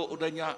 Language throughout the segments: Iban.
Udah nya.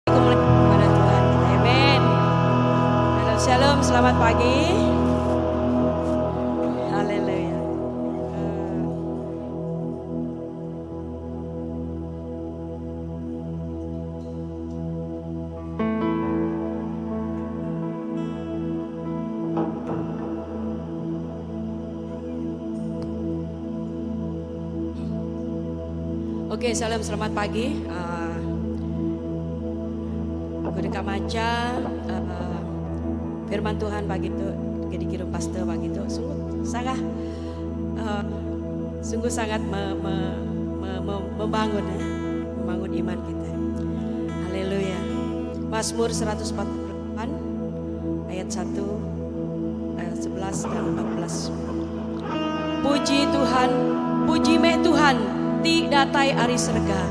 Kemuliaan kepada Tuhan kita. Amen. Shalom, shalom, selamat pagi. Haleluya. Okey, salam selamat pagi. Uh, aku deka macha uh, firman Tuhan pagi tu ke dikirim pastor pagi tu. Sungguh sangat uh, sungguh sangat me, me, me, me, membangun eh, membangun iman kita. Haleluya. Mazmur 148 ayat 1 ayat 11 dan 14. Puji Tuhan, puji meh Tuhan ti datai ari serega.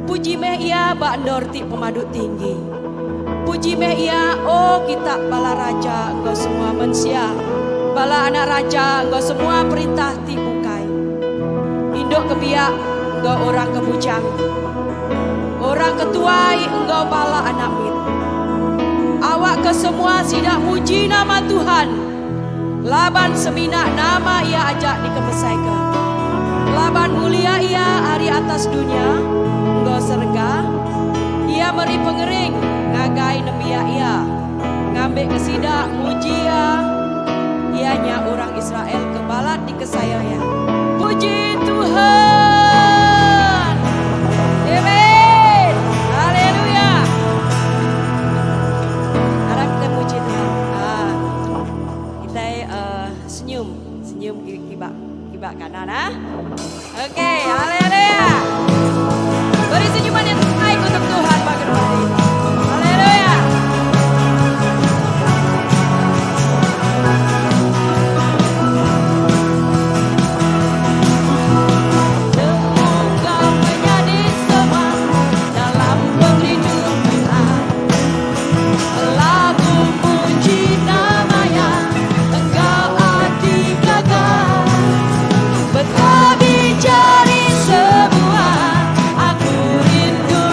Puji meh iya ba endor ti pemadu tinggi. Puji meh iya, o kita bala raja enggau semua mensia, bala anak raja enggau semua perintah ti bukai. Indu ke biak enggau orang ke bujang, orang ke tuai enggau bala anak mit. Awakka semua sida muji nama Tuhan, laban semina nama Iya aja dikemesaika. Laban mulia Iya ari atas dunya enggau serega, Iya meri pengering ngagai nembiak Iya, ngambika sida muji Iya, iya nya orang Israel ke balat dikesayau Iya. Puji Tuhan! Amen! Haleluya! Arap kita muji Tuhan. Ah, kita uh, senyum, senyum kiba kiba kanan ah. Okey, haleluya. Beri senyuman yang terbaik untuk Tuhan pagi hari ini. Haleluya. Semoga menyadi semua dalam pengrindu Tuhan. Lagu puji namanya enggau ati gaga. Betabi jari semua aku rindu.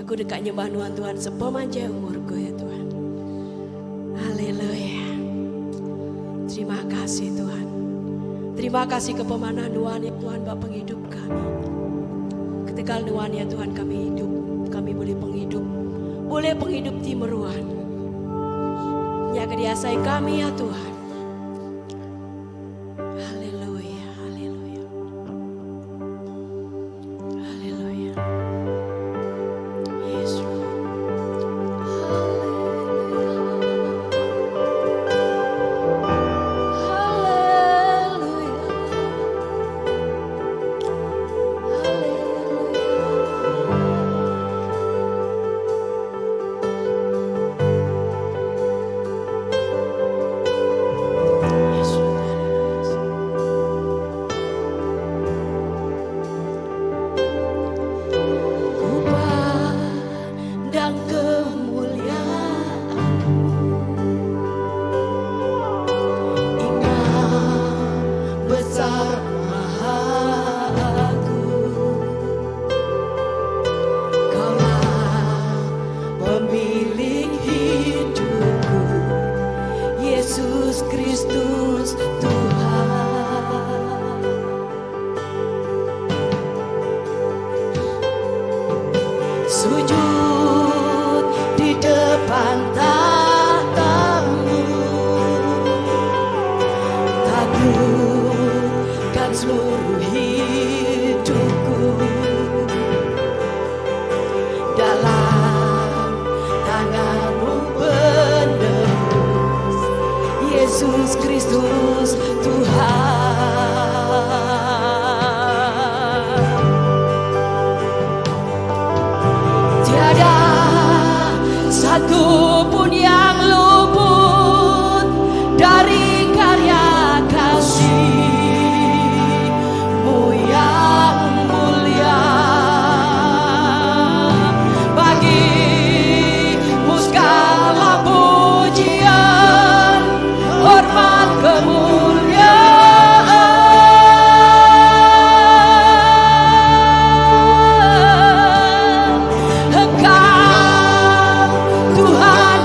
Aku deka nyembah Nuan Tuhan sepemanjai umurku ya Tuhan. Haleluya. Terima kasih Tuhan. Terima kasih ke pemanah Nuan ya Tuhan ba pengidup kami. Ketegal Nuan ya Tuhan kami hidup, kami boleh penghidup, boleh penghidup ti meruan. Nya ke diasai kami ya Tuhan. Haleluya, haleluya. Haleluya. Yes, Lord. Haleluya. Haleluya. Yes, Lord. Haleluya. Ku pandang kemuliaan-Mu, Imam besar maha agung. Kaulah pemilik hidupku, Yesus Kristus Tuhan. Sujud di depan tahtamu, taklukkan seluruh hidupku dalam tanganmu penebus, Yesus Kristus Tuhan. Tiada satu pun yang luput dari karya kasih-Mu yang mulia. Bagimu segala pujian, hormat kemuliaan. Engkau Tuhan.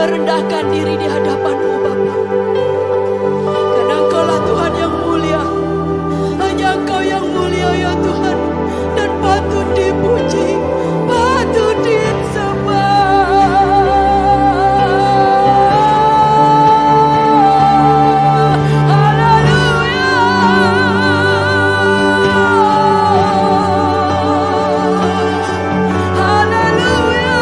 merendahkan diri di hadapan-Mu Bapa. Karena Engkaulah Tuhan yang mulia. Hanya Engkau yang mulia ya Tuhan. Dan patut dipuji, patut disembah. Haleluya. Haleluya.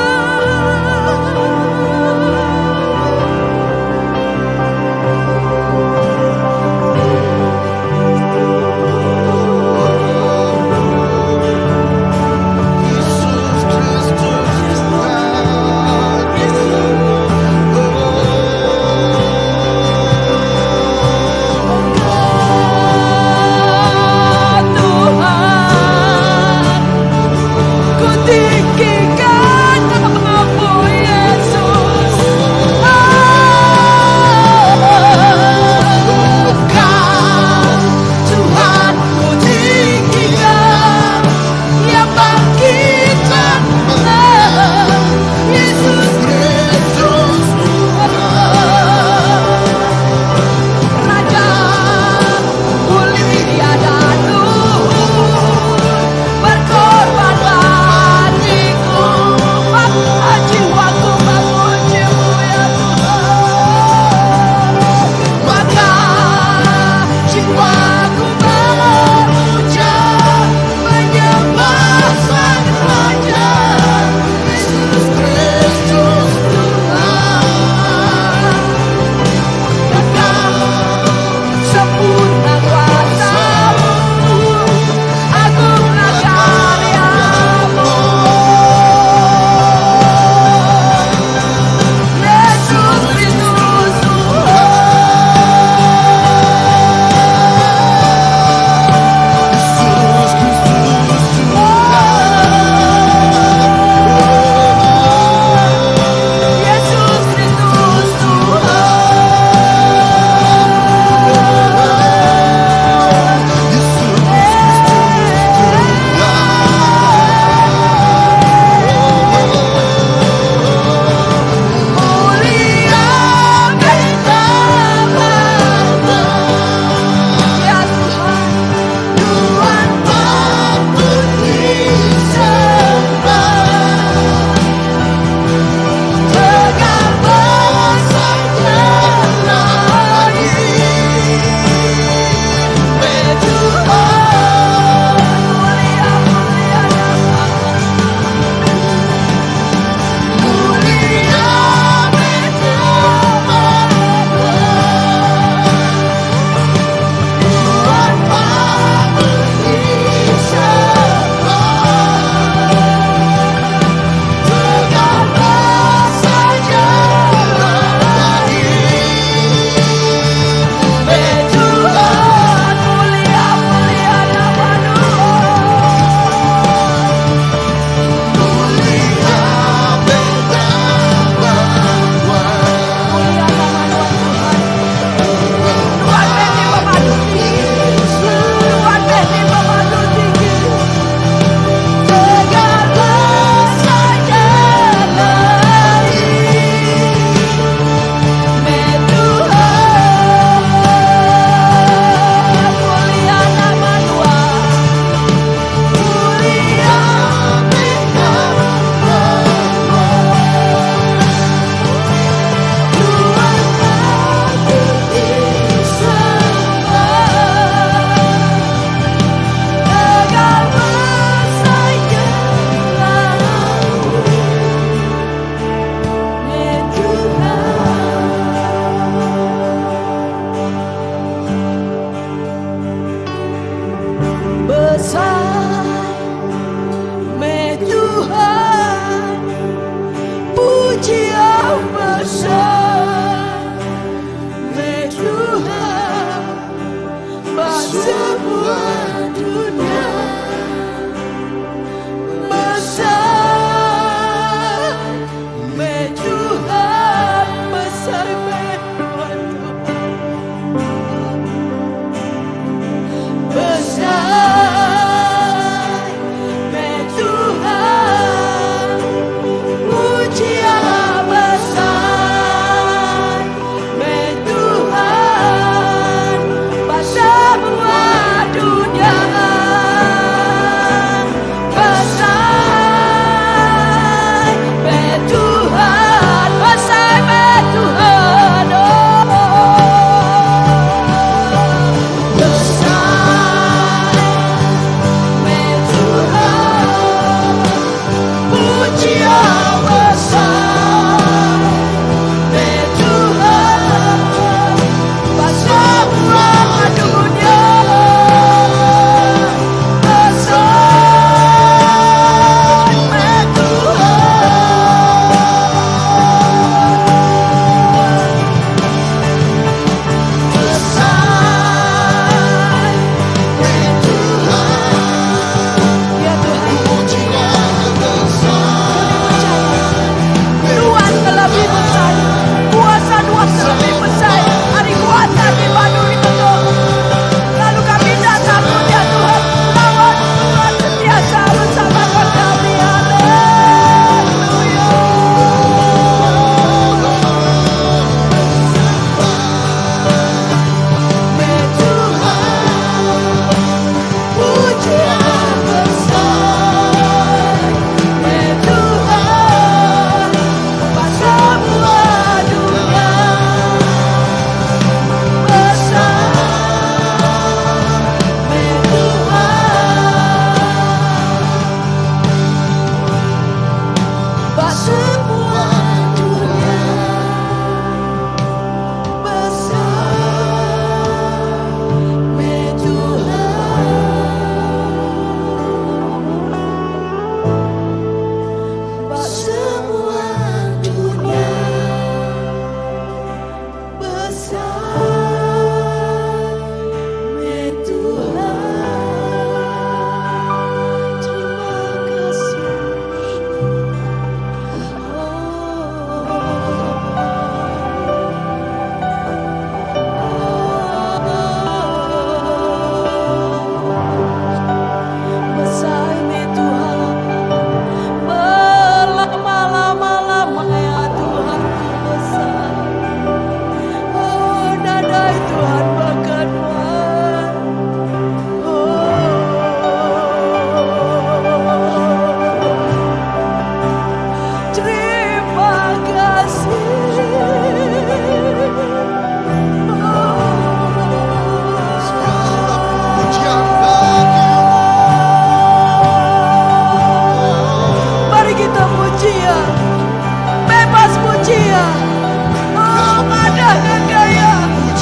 Madah ngagai iya.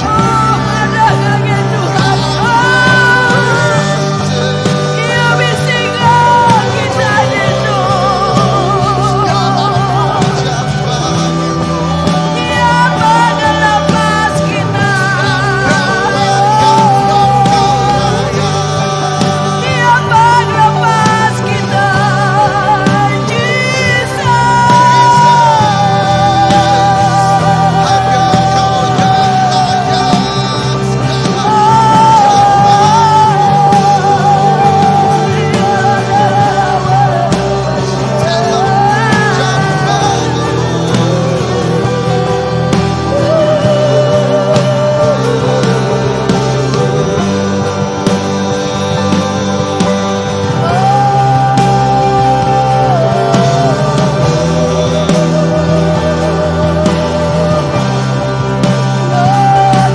Oh, madah ngagai Tuhan. Oh, iya bisi enggau kita ditu. Iya pengelepas kita. Iya pengelepas kita. Jesus.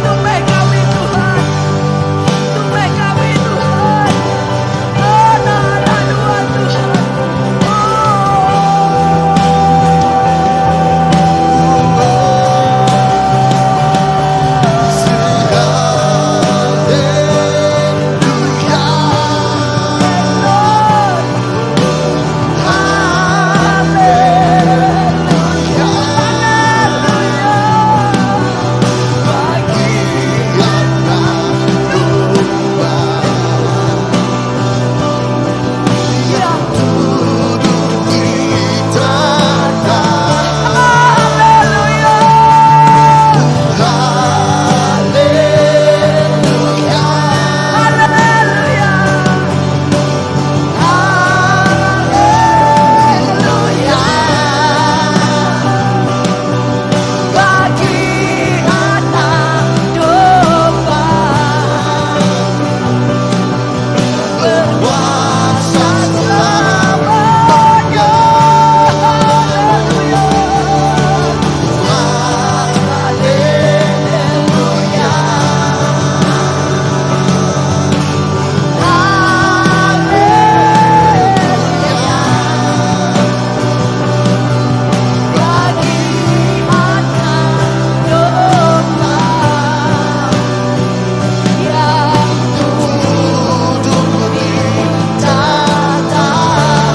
Tumbai kami Tuhan, tumbai kami Tuhan. Oh, nara dua Tuhan. Bagi anak domba berkuasa selamanya. Haleluya. Haleluya. Haleluya. Bagi anak domba yang duduk di takhta.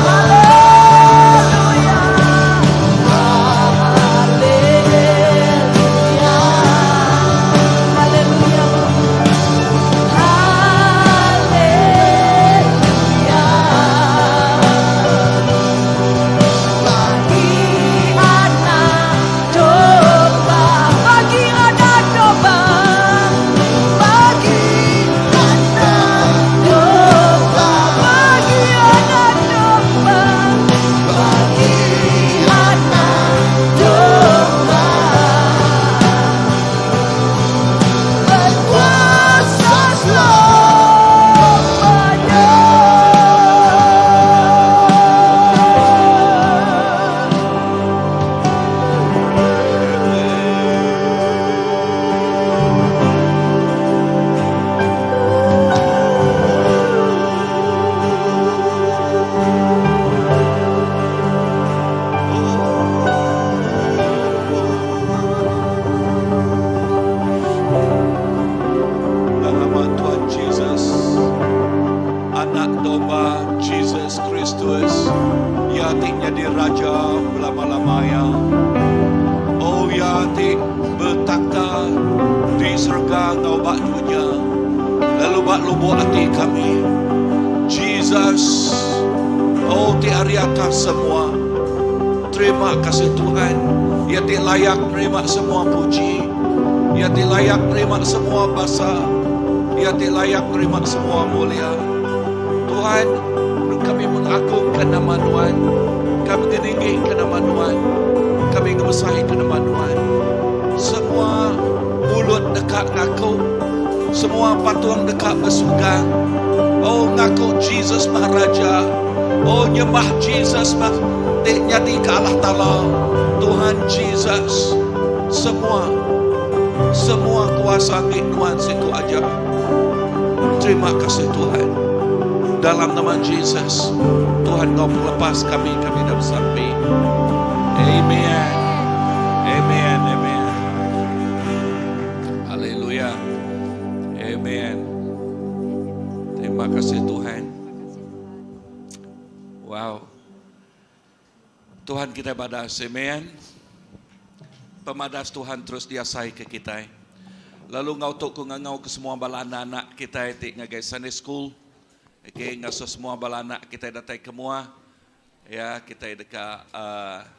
Haleluya. Haleluya. Haleluya. Haleluya. Bagi anak domba, bagi anak domba, bagi anak domba, bagi anak domba, bagi anak domba, berkuasa selamanya. Dalam nama Tuhan Jesus, Anak Domba Jesus Kristus, Ia ti nyadi Raja belama-lamaya. Oh, Ia ti betakhta di serega enggau ba dunya, lalu ba lubuk ati kami. Jesus, oh ti ari atas semua. Terima kasih Tuhan. Ia ti layak nerima semua puji. Ia ti layak nerima semua basa. Ia ti layak nerima semua mulia. Tuhan, kami mengagungkan nama Tuhan. Kami meninggikan nama Tuhan. Kami ngemesaikan nama Tuhan. Semua mulut deka ngaku. Semua patung deka besugang. Oh, ngaku Jesus Maharaja. Oh, nyembah Jesus mah nyadi ke Allah Ta'ala. Tuhan Jesus. Semua semua kuasa milik Tuhan siku aja. Terima kasih Tuhan. Dalam nama Jesus, Tuhan kau pelepas kami, kami dah besampi. Amen. Amen. Amen. Tuhan kitai badas. Amen. Pemadas Tuhan terus diasai ke kitai. Lalu enggau tu ku ngangau ke semua bala anak-anak kitai ti ngagai Sunday School. Okay, ngasuh semua bala anak kitai datai ke mua. Ya, kitai deka uh,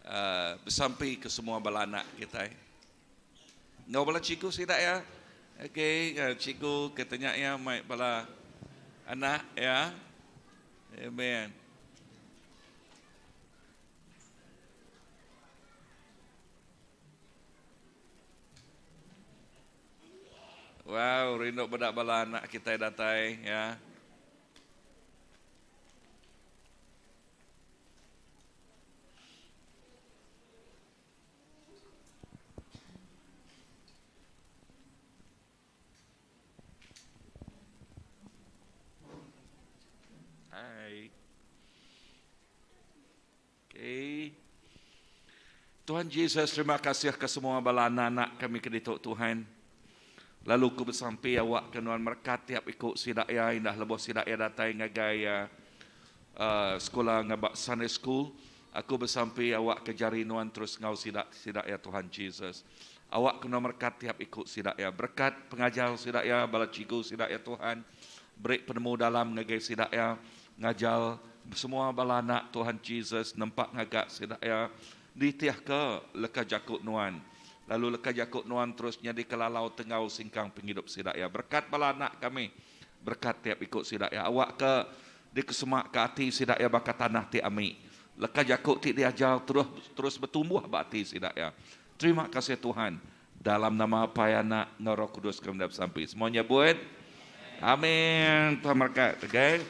uh, besampi ke semua bala anak kitai. Enggau bala cikgu sida iya. Okay, cikgu ke tanya iya mai bala anak iya. Amen. Wow, rindu meda bala anak kitai datai ya. Hai. Okay. Tuhan Jesus, terima kasih ke semua bala anak-anak kami ke ditu Tuhan. Lalu ku besampi awak ke nuan merekat tiap iku sida iya indah lebuh sida iya datai ngagai uh, sekolah ngaba Sunday School. Aku besampi awak ke jari nuan terus enggau sida sida iya Tuhan Jesus. Awak ke nuan merekat tiap iku sida iya. Berekat pengajar sida iya, bala cikgu sida iya Tuhan. Beri penemu dalam ngagai sida iya ngajar semua bala anak Tuhan Jesus nempa ngaga sida iya nitihka leka jaku nuan. Lalu leka jaku nuan terus nyadika lalau tenggau singkang pengidup sida iya. Berekat bala anak kami. Berekat tiap iku sida iya. Awakka dikesemaka ati sida iya baka tanah ti ami. Leka jaku ti diajar terus terus betumbuh ba ati sida iya. Terima kasih Tuhan. Dalam nama Apai, Anak, enggau Roh Kudus kami enda besampi. Semua nyebut Amin. Tuhan berkat. Okay.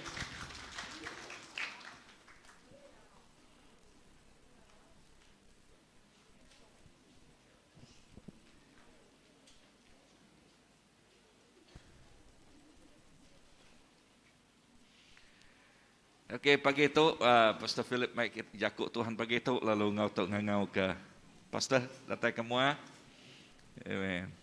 Okey pagi tu uh, Pastor Philip mai jaku Tuhan pagi tu lalu ngau tu ngangau ke Pastor datai ke mua. Amen.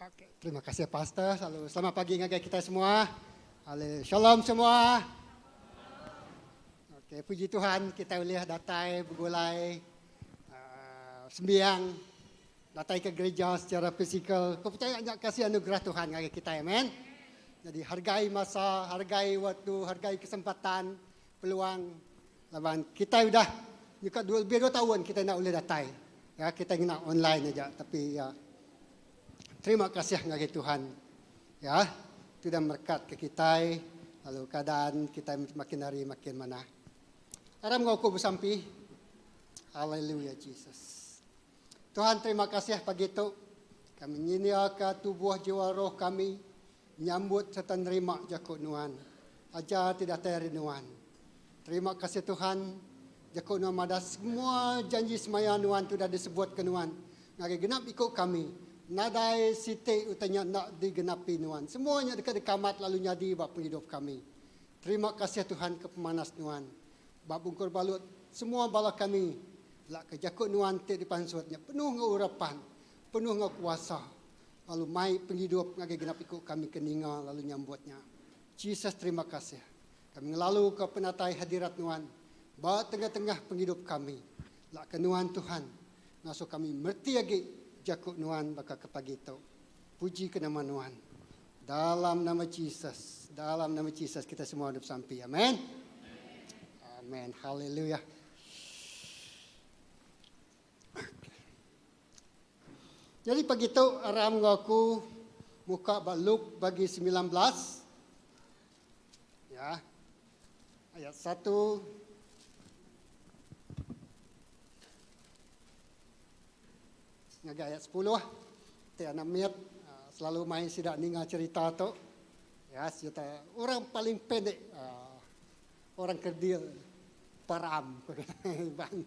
Okay. Terima kasih Pastor. Lalu selamat pagi ngagai kita semua. Haleluya. Shalom semua. Okey, puji Tuhan kita ulih datai begulai uh, sembiang datai ke gereja secara fizikal. Kau percaya nya kasih anugerah Tuhan ngagai kita, amen. Jadi hargai masa, hargai waktu, hargai kesempatan, peluang laban kita udah nyuka dua, lebih dua tahun kita nak boleh datai. Ya, kita ngena online aja tapi ya terima kasih ngagai Tuhan. Ya, tu dah merekat ke kitai lalu keadaan kitai makin hari makin manah. Aram enggau aku besampi. Haleluya Jesus. Tuhan terima kasih pagi tu kami nyediaka tubuh jiwa roh kami nyambut serta nerima jaku nuan. Ajar ti datai ari nuan. Terima kasih Tuhan jaku nuan madah semua janji semaya nuan tu udah disebut ke nuan ngagai genap iku kami nadai siti utai nya enda digenapi nuan. Semua nya deka dikamat lalu nyadi ba pengidup kami. Terima kasih Tuhan ke pemanas nuan ba bungkur balut semua bala kami bela ke jaku nuan ti dipansut nya penuh enggau urapan, penuh enggau kuasa lalu mai pengidup ngagai genap iku kami ke ninga lalu nyambut nya. Jesus terima kasih. Kami ngelaluka penatai hadirat nuan ba tengah-tengah pengidup kami. Laka nuan Tuhan ngasuh kami mereti agi jaku nuan baka ke pagi tu. Puji ke nama nuan. Dalam nama Jesus, dalam nama Jesus kita semua udah besampi. Amen. Amen. Haleluya. Jadi pagi tu aram enggau aku muka ba Luke bagi 19. Ya. Ayat 1 ngagai ayat 10. Ti anak mit selalu mai sida ninga cerita tu. Ya, serta orang paling pendek uh, orang kerdil param Iban.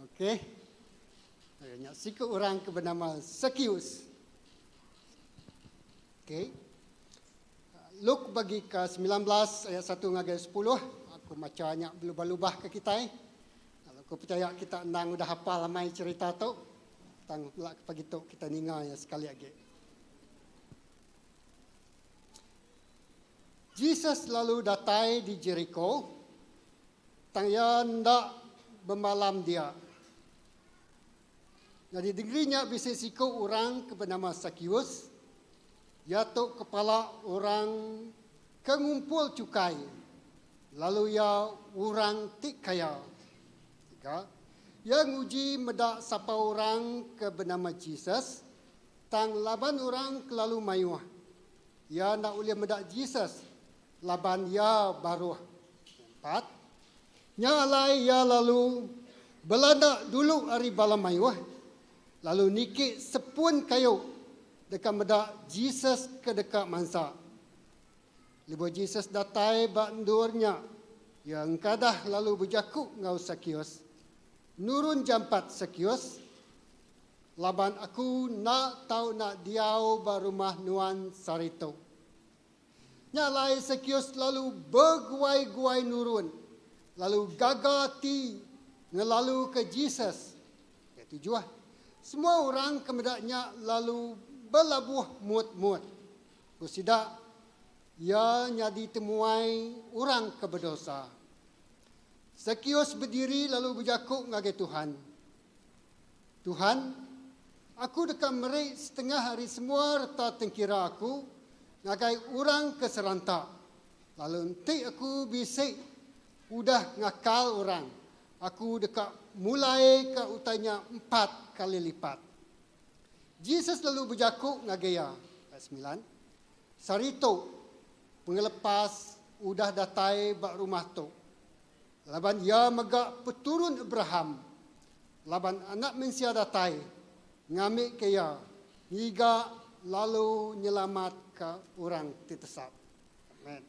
Okey. Nya siku orang ke bernama Zacchaeus. Okey. Luke bagi ke 19 ayat 1 ngagai 10. Aku macha nya belubah-lubah ke kitai. Lalu aku percaya kita endang udah hafal amai cerita tu. Tang bela ke pagi tu kita ninga iya sekali agi. Jesus lalu datai di Jeriko, tang iya enda bemalam dia. Nyadi nengeri nya bisi siku orang ke benama Sakius. Iya tu kepala orang ke ngumpul chukai, lalu iya orang ti kaya. Tiga, iya nguji meda sapa orang ke benama Jesus, tang laban orang kelalu mayuh, iya enda ulih meda Jesus laban iya baruh. Empat, nya alai iya lalu belanda dulu ari bala mayuh, lalu niki sepun kayu deka meda Jesus ke deka mansa. Lebuh Jesus datai ba endur nya, iya engkadah lalu bejaku enggau Sakius, Nurun jampat, Sakius, laban aku enda tau enda diau ba rumah nuan sehari tu. Nya alai Sakius lalu beguai-guai nurun, lalu gaga ati ngelaluka Jesus. Ayat tujuh, Semua orang ke meda nya lalu belabuh mut-mut. Ku sida, Iya nyadi temuai orang ke bedosa. Sakius bediri lalu bejaku ngagai Tuhan, Tuhan, aku deka meri setengah ari semua reta tengkira aku ngagai orang ke seranta, lalu enti aku bisi udah ngakal orang, aku deka mulaika utai nya empat kali lipat. Jesus lalu bejaku ngagai iya, Ayat semilan, Sehari tu, pengelepas udah datai ba rumah tu. Laban iya mega peturun Abraham, laban Anak Mensia datai ngambika iya ngiga lalu nyelamatka orang ti tesat. Amen.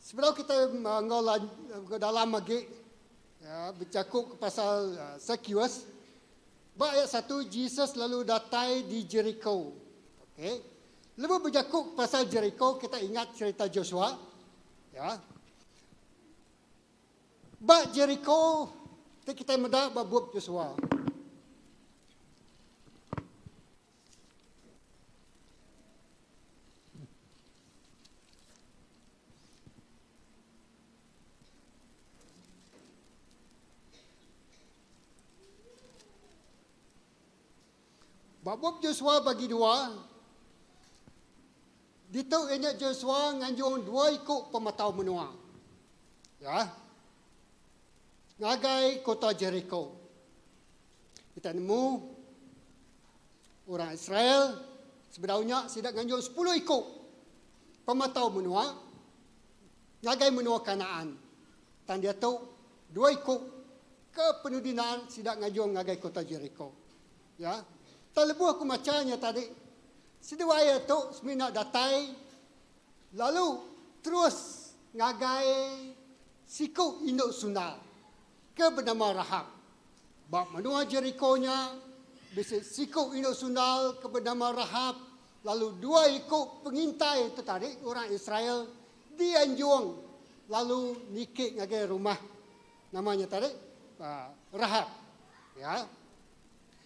Sebedau kitai enggau dalam agi bejaku ke pasal Zacchaeus, ba ayat satu Jesus lalu datai di Jeriko. Okey. Lebuh bejaku pasal Jeriko kita ingat cerita Joshua. Ya. Ba Jeriko ti kitai meda ba bup Joshua. Ba bup Joshua bagi dua, ditu iya nya Joshua nganjung dua iku pematau menua. Ya. Ngagai kota Jeriko. Kita nemu orang Israel sebedau nya sida nganjung sepuluh iku pematau menua ngagai menua Kanaan. Tang diatu dua iku Ke penudi naan sida ngajung ngagai kota Jeriko. Ya. Tang lebuh aku macha nya tadi, seduai iya tu semina datai lalu terus ngagai siku indu sundal ke benama Rahap. Ba menua Jeriko nya bisi siku indu sundal ke benama Rahap lalu dua iku pengintai tu tadi orang Israel dianjung lalu niki ngagai rumah Nama nya tadi? Rahab. Ya.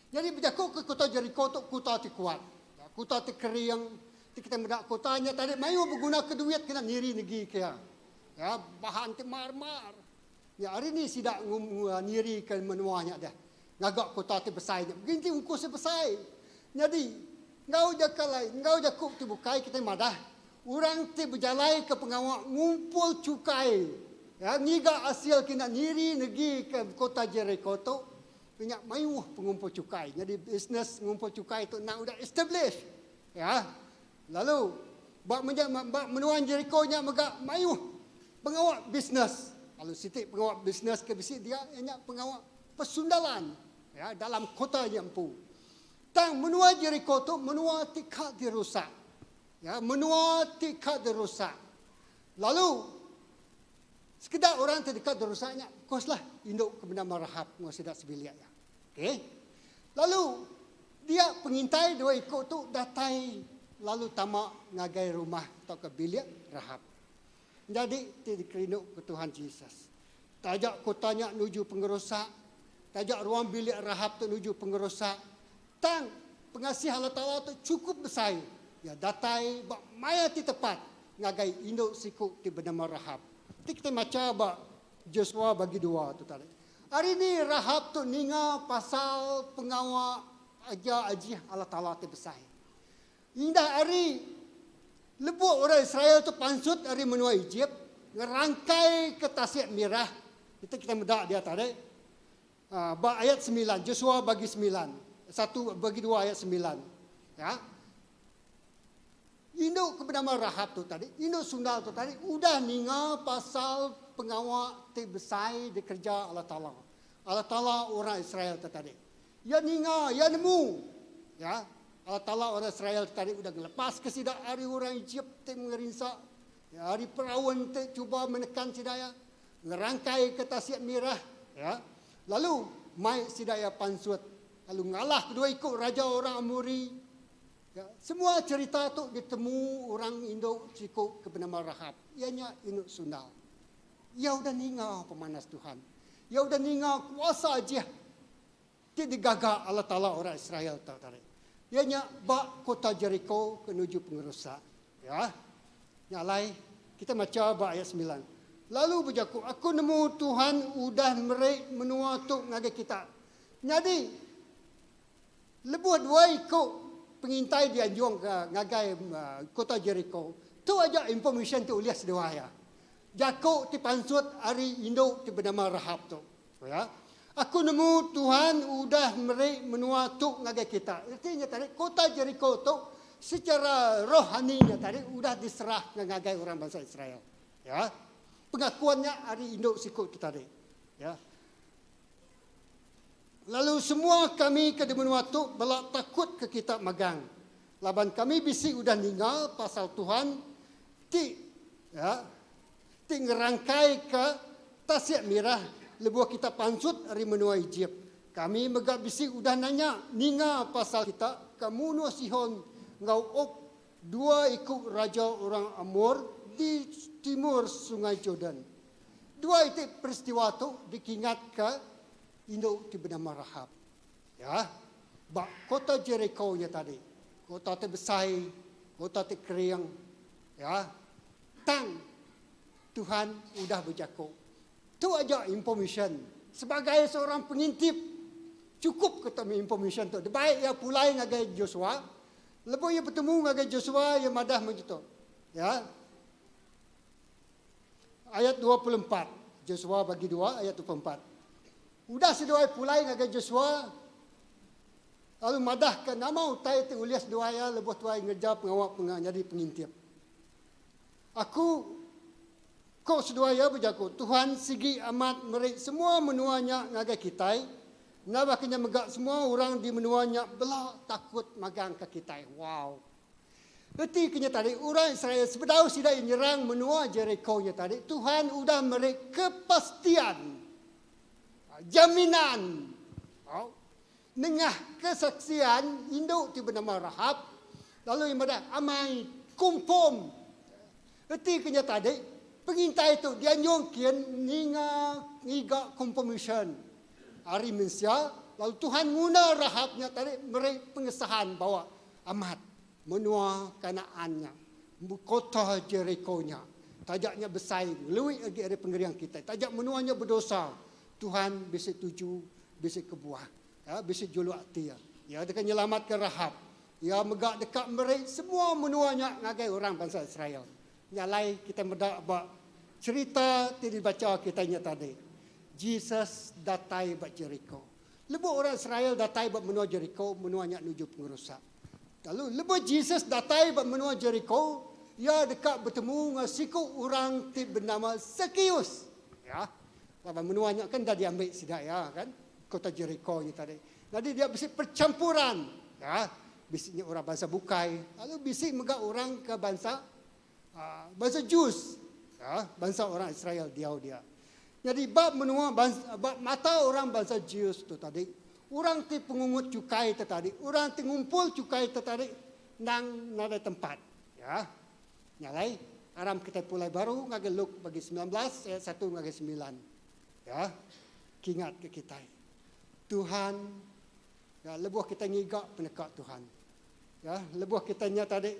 Jadi bejaku ke kota Jeriko tu kota ti kuat. Ya, kota ti kering. Ti kita meda kota nya tadi mayuh beguna ke duit kena niri negi ke iya. Ya, bahan ti mar-mar. Ya, hari ni sida niri ke menua nya deh. Ngaga kota ti besai nya. Begini ti ungkus ti besai. Nyadi, enggau jaka lain, enggau jaku ti bukai kitai madah, Orang ti bejalaika pengawa ngumpul chukai iya ngiga asil kena niri negi ke kota Jeriko tu nya mayuh pengumpul chukai. Nyadi bisnes ngumpul chukai tu endang udah establish. Ya. Lalu ba menya ba menua Jeriko nya mega mayuh pengawa bisnes. Lalu siti pengawa bisnes ke bisi dia iya nya pengawa pesundalan ya dalam kota nya empu. Tang menua Jeriko tu menua ti ka dirusak. Ya, menua ti ka dirusak. Lalu sekeda orang ti deka dirusak nya of course lah indu ke benama Rahab enggau sida sebilik iya. Okey. Lalu dia pengintai dua iku tu datai lalu tama ngagai rumah tauka bilik Rahab. Nyadi ti dikerindu ke Tuhan Jesus. Taja kota nya nuju pengerusak, taja ruang bilik Rahab tu nuju pengerusak, tang pengasih Allah Taala tu chukup besai. Iya datai ba maya ti tepat ngagai indu siku ti benama Rahab. Ti kitai macha ba Josua bagi dua tu tadi. Ari ni Rahab tu ninga pasal pengawa aja ajih Allah Taala ti besai. Indah ari lebuh orang Israel tu pansut ari menua Ejip ngerangkai ke Tasik Mirah, enti kitai meda dia tadi ba ayat semilan, Josua bagi semilan, satu bagi dua ayat semilan. Ya. Indu ke benama Rahab tu tadi, indu sundal tu tadi udah ninga pasal pengawa ti besai dikereja Allah Taala. Allah Taala orang Israel tu tadi. Iya ninga, iya nemu. Ya, Allah Taala orang Israel ti tadi udah ngelepaska sida ari orang Ejip ti mengerinsa, ya, ari Firaun ti cuba menekan sida iya, ngerangkaika Tasik Mirah, ya, lalu mai sida iya pansut, lalu ngalah kedua iku raja orang Amori. Ya, semua cherita tu ditemu orang indu siku ke benama Rahab, iya nya indu sundal. Iya udah ninga pemanas Tuhan. Iya udah ninga kuasa ajih ti digaga Allah Taala orang Israel tu tadi. Iya nya ba kota Jeriko ke nuju pengerusak. Ya. Nya alai kita macha ba ayat semilan. Lalu bejaku, Aku nemu Tuhan udah meri menua tu ngagai kita. Nyadi, lebuh dua iku pengintai dianjungka ngagai kota Jeriko, tu aja information ti ulih seduai iya. Jaku ti pansut ari indu ti benama Rahap tu. Ya. Aku nemu Tuhan udah meri menua tu ngagai kita. Reti nya tadi, kota Jeriko tu secara rohani nya tadi udah diserahka ngagai orang bansa Israel. Ya. Pengakuan nya ari indu siku tu tadi. Ya. Lalu semua kami ke di menua tu bela takut ke kita magang. Laban kami bisi udah ninga pasal Tuhan ti ya, ti ngerangkaika Tasik Mirah lebuh kita pansut ari menua Ejip. Kami mega bisi udah nanya ninga pasal kita ke munuh Sihon enggau Og, dua iku raja orang Amor di timur Sungai Jordan. Dua iti peristiwa tu dikingatka indu ti benama Rahap. Ya, ba kota Jeriko nya tadi, kota ti besai, kota ti kering, ya. Tang Tuhan udah bejaku. Tu aja information. Sebagai seorang pengintip, chukup ke tu mih information tu. Dibai iya pulai ngagai Joshua. Lebuh iya betemu ngagai Joshua, iya madah meh tu. Ya. Ayat 24. Joshua bagi dua ayat 24. Udah seduai pulai ngagai Joshua, lalu madahka nama utai ti ulih seduai iya lebuh tuai ngereja pengawa nyadi pengintip. Aku, ko seduai iya bejaku, Tuhan sigi amat meri semua menua nya ngagai kitai, enda baka nya mega semua orang di menua nya bela takut magang ka kitai. Wow! Reti ke nya tadi, orang Israel sebedau sida iya nyerang menua Jeriko nya tadi, Tuhan udah meri kepastian, jaminan, nengah kesaksian indu ti benama Rahap, lalu iya madah, Amai, kumpum. Reti ke nya tadi, pengintai tu dianjung kin ninga ngiga confirmation ari mensia, lalu Tuhan nguna Rahap nya tadi meri pengesahan bawa amat menua Kanaan nya, kota Jeriko nya, taja nya besai ngelui agi ari pengering kitai, taja menua nya bedosa, Tuhan bisi tuju, bisi kebuah, ya, bisi juluk ati iya. Iya deka nyelamatka Rahap. Iya mega deka meri semua menua nya ngagai orang bansa Israel. Nya alai kitai meda ba cherita ti dibacha kitai nya tadi, Jesus datai ba Jeriko. Lebuh orang Israel datai ba menua Jeriko, menua nya nuju pengerusak. Lalu lebuh Jesus datai ba menua Jeriko, iya deka betemu enggau siku orang ti benama Sakius. Ya. Laban menua nya kan enda diambi sida iya kan, kota Jeriko nya tadi. Nyadi dia bisi percampuran. Ya. bisi nya orang bansa bukai, lalu bisi mega orang ke bansa bansa Jews, bansa orang Israel diau dia. Nyadi ba menua bansa ba mata orang bansa Jews tu tadi, orang ti pengungut chukai tu tadi, orang ti ngumpul chukai tu tadi endang nadai tempat. Ya. Nya alai, aram kitai pulai baru ngagai Luke bagi 19 ayat satu ngagai semilan. Ya. Kingatka kitai. Tuhan ya lebuh kitai ngiga peneka Tuhan. Ya, lebuh kitai nya tadi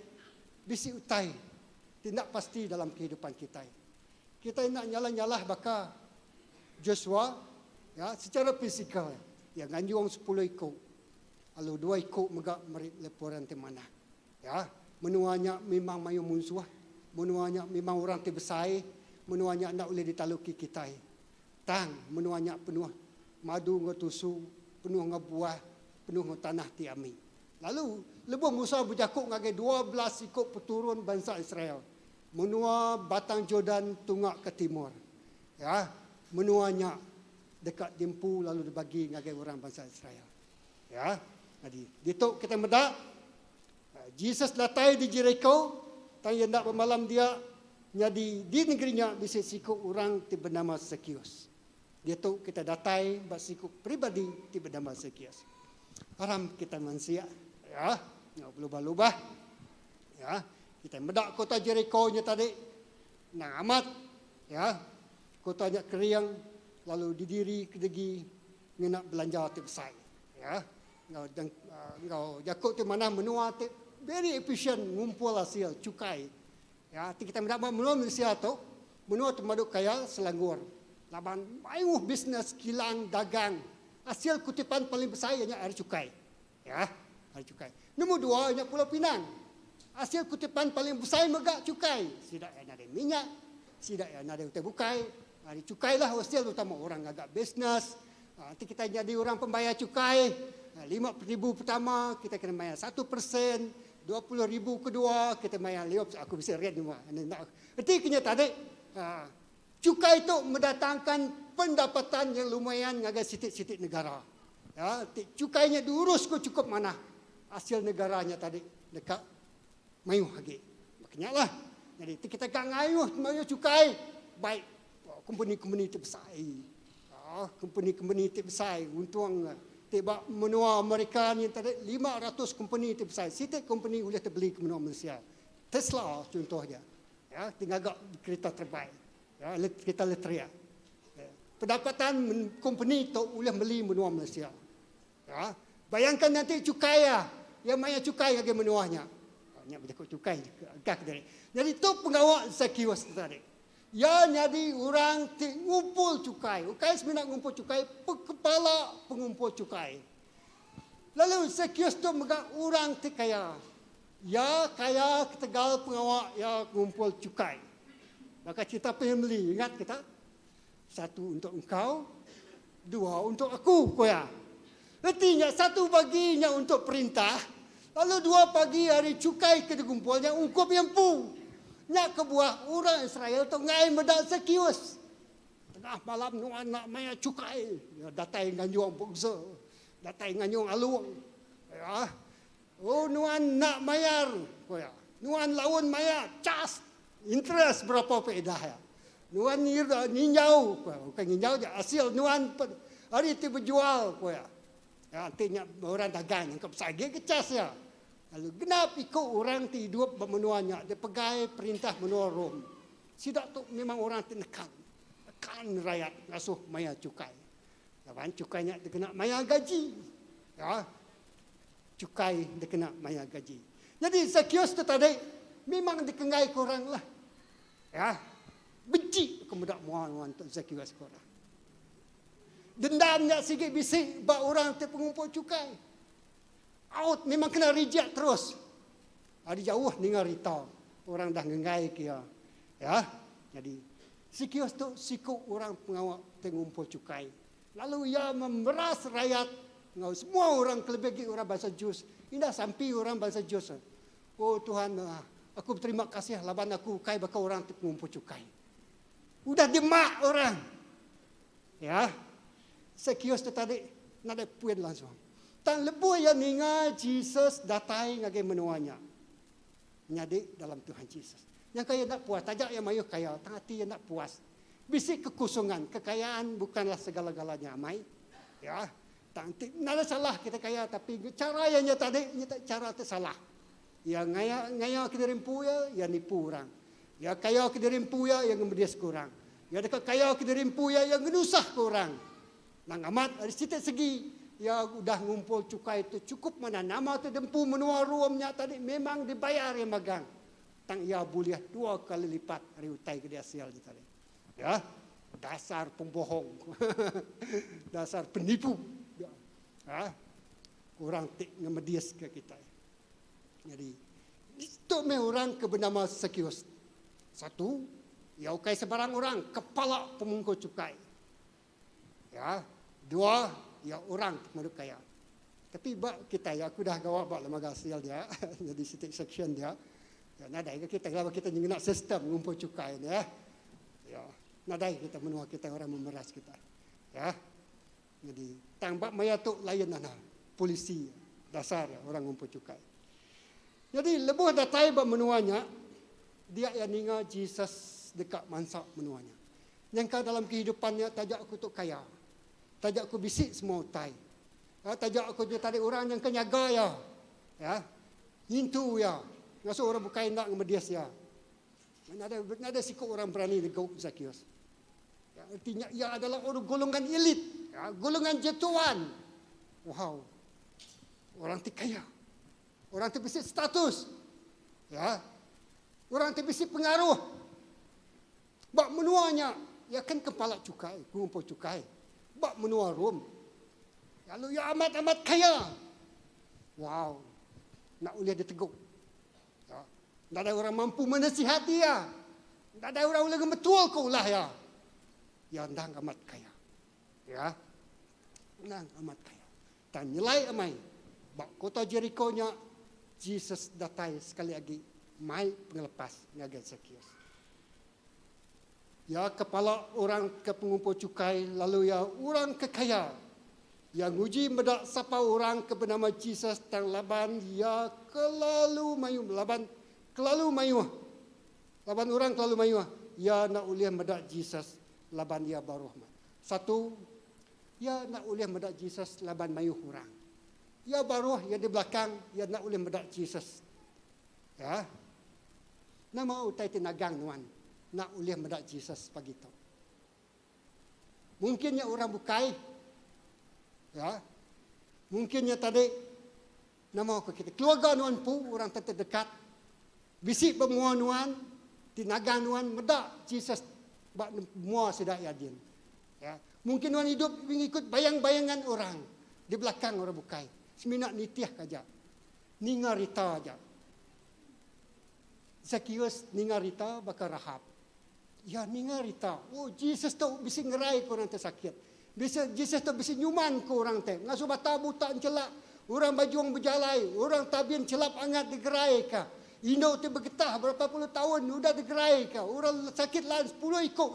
bisi utai ti enda pasti dalam kehidupan kitai. Kitai enda nyalah-nyalah baka Joshua ya secara fizikal iya nganjung sepuluh iku lalu dua iku mega meri laporan ti manah. Ya, menua nya memang mayuh munsuh, menua nya memang orang ti besai, menua nya enda ulih ditaluki kitai. Tang, menua nya penuh madu enggau tusu, penuh enggau buah, penuh enggau tanah ti ami. Lalu, lebuh Musa bejaku ngagai 12 iku peturun bansa Israel, menua Batang Jordan tunga ke timur, ya, menua nya deka diempu lalu dibagi ngagai orang bansa Israel. Ya, nyadi ditu kitai meda Jesus datai di Jeriko, tang iya enda bemalam dia. Nyadi di negeri nya bisi siku orang ti benama Sakius. Diatu kitai datai ba siku peribadi ti benama Sakius. Aram kitai mansik ya enggau belubah-lubah ya kitai meda kota Jeriko nya tadi endang amat ya kota nya kering lalu didiri kedegi ngena belanja ti besai ya enggau enggau jaku ti manah menua ti very efficient ngumpul asil chukai ya ti kitai meda ba menua Malaysia tu menua ti pemadu kaya Selangor laban mayuh bisnes kilang dagang asil kutipan paling besai iya nya ari chukai ya ari chukai. Nombor dua nya Pulau Pinang asil kutipan paling besai mega chukai sida iya nadai minyak sida iya nadai utai bukai ari chukai lah asil utama orang ngaga bisnes Enti kitai nyadi orang pembayar chukai, 5,000 pertama kitai kena mayar 1%, 20,000 kedua kitai mayar lima persen. Aku bisi rate nyema. Reti ke nya tadi, chukai tu mendatangkan pendapatan yang lumayan ngagai siti-siti negara. Ya, ti chukai nya diurus ku chukup manah, asil negara nya tadi deka mayuh agi. Baka nya lah. Nyadi ti kitai ka ngayuh mayuh chukai, baik kompeni-kompeni ti besai. Kompeni-kompeni ti besai untung ti ba menua Amerika ni tadi 500 kompeni ti besai. Siti kompeni ulih tebeli ke menua Malaysia. Tesla contoh dia. Ya, ti ngaga kereta terebai. Ya, kereta elektrik. Ya. Pendapatan kompeni tu ulih meli menua Malaysia. Ya. Bayangkan nanti cukai ya. Ya maya cukai ngagai menua nya. Nya bejaku cukai gak tadi. Jadi tu pengawa Zacchaeus tadi. Iya nyadi orang ti ngumpul chukai, ukai semina ngumpul chukai, kepala pengumpul chukai. Lalu Sakius tu mega orang ti kaya. Iya kaya ketegal pengawa iya ngumpul chukai. Baka cherita family, ingat kita? Satu untuk engkau, dua untuk aku, ku iya. Reti nya satu bagi nya untuk perintah, lalu dua bagi ari chukai ke digumpul nya ungkup iya empu. Nya kebuah orang Israel tu enggai meda Sakius. Tengah malam nuan enda mayar chukai, iya datai nganjung boxer, datai nganjung alung. Ya. Oh nuan enda mayar, ku iya. Nuan laun mayar, cas interest berapa faedah iya. Nuan nginjau, ku iya. Bukan nginjau ja, asil nuan ari ti bejual, ku iya. Ya, enti nya orang dagang nya engka besai agi ke cas iya. Lalu genap iku orang ti idup ba menua nya dipegai perintah menua Rome. Sida tu memang orang ti nekan, nekan rayat ngasuh mayar chukai. Laban chukai nya dikena mayar gaji. Ya. Chukai dikena mayar gaji. Nyadi Zakius tu tadi memang dikenggai ke orang lah. Ya. Benci aku meda mua nuan tu Zakius ku orang. Dendam nya sigi bisi ba orang ti pengumpul chukai. Out memang kena reject terus. Ari jauh ninga rita orang dah ngenggai ke iya. Ya. Nyadi Sikius tu siku orang pengawa ti ngumpul chukai. Lalu iya memeras rayat enggau semua orang kelebih agi orang bansa Jews. Indah sampi orang bansa Jews. Oh Tuhan, aku beterima kasih laban aku ukai baka orang ti pengumpul chukai. Udah dimak orang. Ya. Sakius tu tadi nadai puin langsung. Tang lebuh iya ninga Jesus datai ngagai menua nya, menyadi dalam Tuhan Jesus. Nyangka iya enda puas, taja iya mayuh kaya, tang ati iya enda puas. Bisi kekosongan, kekayaan bukanlah segala-galanya amai. Ya, tang enti nadai salah kita kaya tapi chara iya nya tadi nya chara ti salah. Iya ngaya ngaya ke diri empu iya, iya nipu orang. Iya kaya ke diri empu iya, iya ngemediska orang. Iya deka kaya ke diri empu iya, iya ngenusahka orang. Nang amat ari siti segi iya udah ngumpul chukai tu chukup manah nama tu dempu menua Rom nya tadi memang dibayar iya magang tang iya bulih dua kali lipat ari utai ke diasil nya tadi. Ya dasar pembohong dasar penipu ya orang ti ngemediska kitai. Nyadi tu meh orang ke benama Sakius. Satu, iya ukai sebarang orang, kepala pemungkul chukai. Ya, dua ya orang ti pemadu kaya. Tapi ba kitai aku dah gawa ba lembaga asil dia nyadi siti section dia. Ya nadai ga kitai laban kitai ngena sistem ngumpul cukai ne ya. Ya, nadai kita menua kitai orang memeras kitai. Ya. Nyadi tang ba maya tu lain ana polisi dasar orang ngumpul cukai. Nyadi lebuh datai ba menua nya dia iya ninga Jesus deka mansa menua nya. Nyangka dalam kehidupan nya taja aku tu kaya. Taja aku bisi semua utai. Taja aku nya tadi orang nyangka nyaga iya. Ya. Ngintu iya. Ngasuh orang bukai enda ngemedis iya. Nadai nadai siku orang berani negu Zakius. Ya, artinya ia adalah orang golongan elit, ya, golongan jetuan. Wow. Orang ti kaya. Orang ti bisi status. Ya. Orang ti bisi pengaruh. Ba menua nya, iya kan kepala chukai, pengumpul chukai. Ba menua Rom. Lalu iya amat-amat kaya. Wow. Enda ulih diteguk. Ya. Nadai orang mampu menasihat iya. Nadai orang ulih ngemetulka ulah iya. Iya endang amat kaya. Ya. Endang amat kaya. Tang nyelai amai, ba kota Jeriko nya, Jesus datai sekali agi mai pengelepas ngagai Sakius. Iya kepala orang ke pengumpul chukai lalu iya orang ke kaya. Iya nguji meda sapa orang ke benama Jesus tang laban iya kelalu mayuh laban kelalu mayuh laban orang kelalu mayuh iya enda ulih meda Jesus laban iya baruh amat. Satu, iya enda ulih meda Jesus laban mayuh orang. Iya baruh, iya di belakang, iya enda ulih meda Jesus. Ya. Nama utai ti nagang nuan enda ulih meda Jesus pagi tu? Mungkin nya orang bukai. Ya. Mungkin nya tadi nama ku kita keluarga nuan empu orang ti terdekat bisi ba mua nuan ti nagang nuan meda Jesus ba mua sida iya din. Ya. Mungkin nuan idup ngikut bayang-bayangan orang di belakang orang bukai. Semina nitih aja. Ninga rita aja. Zakius ninga rita baka Rahab. Iya ninga rita, oh Jesus tu bisi ngerai ke orang ti sakit. Bisi Jesus tu bisi nyuman ke orang ti ngasuh bata buta enchelak, orang bajung bejalai, orang tabin chelap angat digeraika. Indu ti begetah berapa puluh taun udah digeraika, orang sakit lan sepuluh iku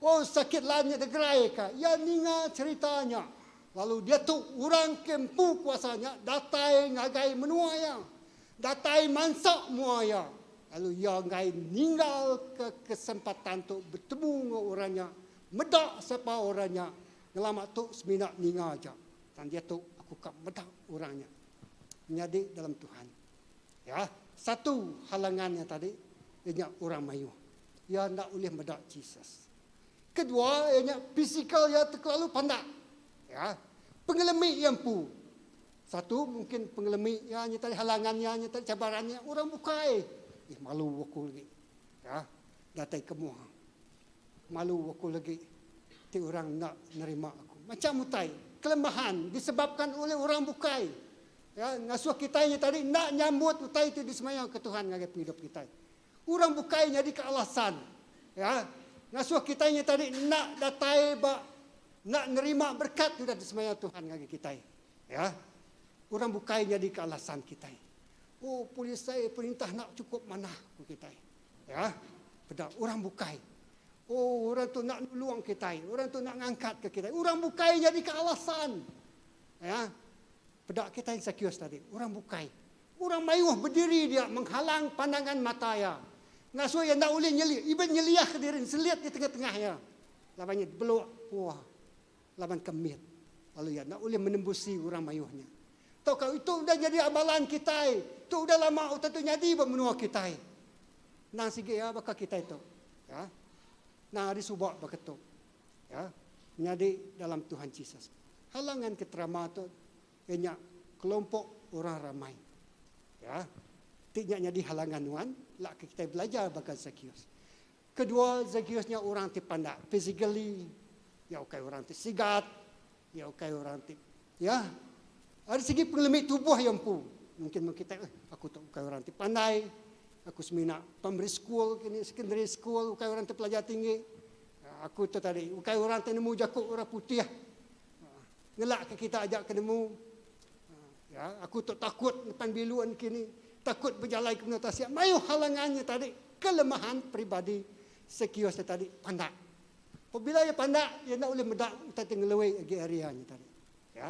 oh sakit lan nya digeraika. Iya ninga cherita nya. Lalu diatu orang ke empu kuasa nya datai ngagai menua iya, datai mansa mua iya, lalu iya enggai ninggalka kesempatan tu betemu enggau orang nya, meda sapa orang nya, ngelama tu semina ninga aja. Tang diatu aku ka meda orang nya. Menyadi dalam Tuhan. Ya, satu halangan nya tadi iya nya orang mayuh. Iya enda ulih meda Jesus. Kedua iya nya fizikal iya tekelalu pandak. Ya. Pengelemi iya empu. Satu mungkin pengelemi iya nya tadi halangan iya nya tadi cabaran iya orang bukai. Ih malu aku lagi. Ya. Datai ke mua. Malu aku lagi ti orang enda nerima aku. Macam utai kelemahan disebabkan oleh orang bukai. Ya, ngasuh kitai nya tadi enda nyambut utai ti disemaya ke Tuhan ngagai pengidup kitai. Orang bukai nyadika alasan ya ngasuh kitai nya tadi enda datai ba enda nerima berekat ti udah disemaya Tuhan ngagai kitai. Ya. Orang bukai nyadika alasan kitai. Oh polis ai perintah enda chukup manah ku kitai. Ya. Peda orang bukai. Oh orang tu enda nulung kitai, orang tu enda ngangkatka kitai. Orang bukai nyadika alasan. Ya. Peda kitai Sakius tadi, orang bukai. Orang mayuh bediri dia menghalang pandangan mata iya. Ngasuh iya enda ulih nyeli, even nyeliahka diri nselit di tengah-tengah iya. Laban iya dibeluk puah laban ke mit lalu iya enda ulih menembusi orang mayuh nya. Tauka itu udah nyadi amalan kitai, tu udah lama utai tu nyadi ba menua kitai. Endang sigi iya baka kitai tu. Ya. Endang ari suba baka tu. Ya. Menyadi dalam Tuhan Jesus. Halangan ke terama tu iya nya kelompok orang ramai. Ya. Ti nya nyadi halangan nuan, lak ke kitai belajar baka Zakius. Kedua, Zakius nya orang ti pandak physically, iya ukai orang ti sigat, iya ukai orang ti ya ari segi pengelemi tubuh iya empu. Mungkin mung kitai, eh aku tu ukai orang ti pandai, aku semina primary school kini, secondary school, ukai orang ti pelajar tinggi. Aku tu tadi ukai orang ti nemu jaku orang putih. Ngelak ke kita aja ke nemu. Ya, aku tu takut nepan bilun kini, takut bejalai ke menua tasik. Mayuh halangan nya tadi, kelemahan peribadi Sekius nya tadi pandak. Pabila iya pandak, iya enda ulih meda utai ti ngelui agi ari iya nya tadi. Ya.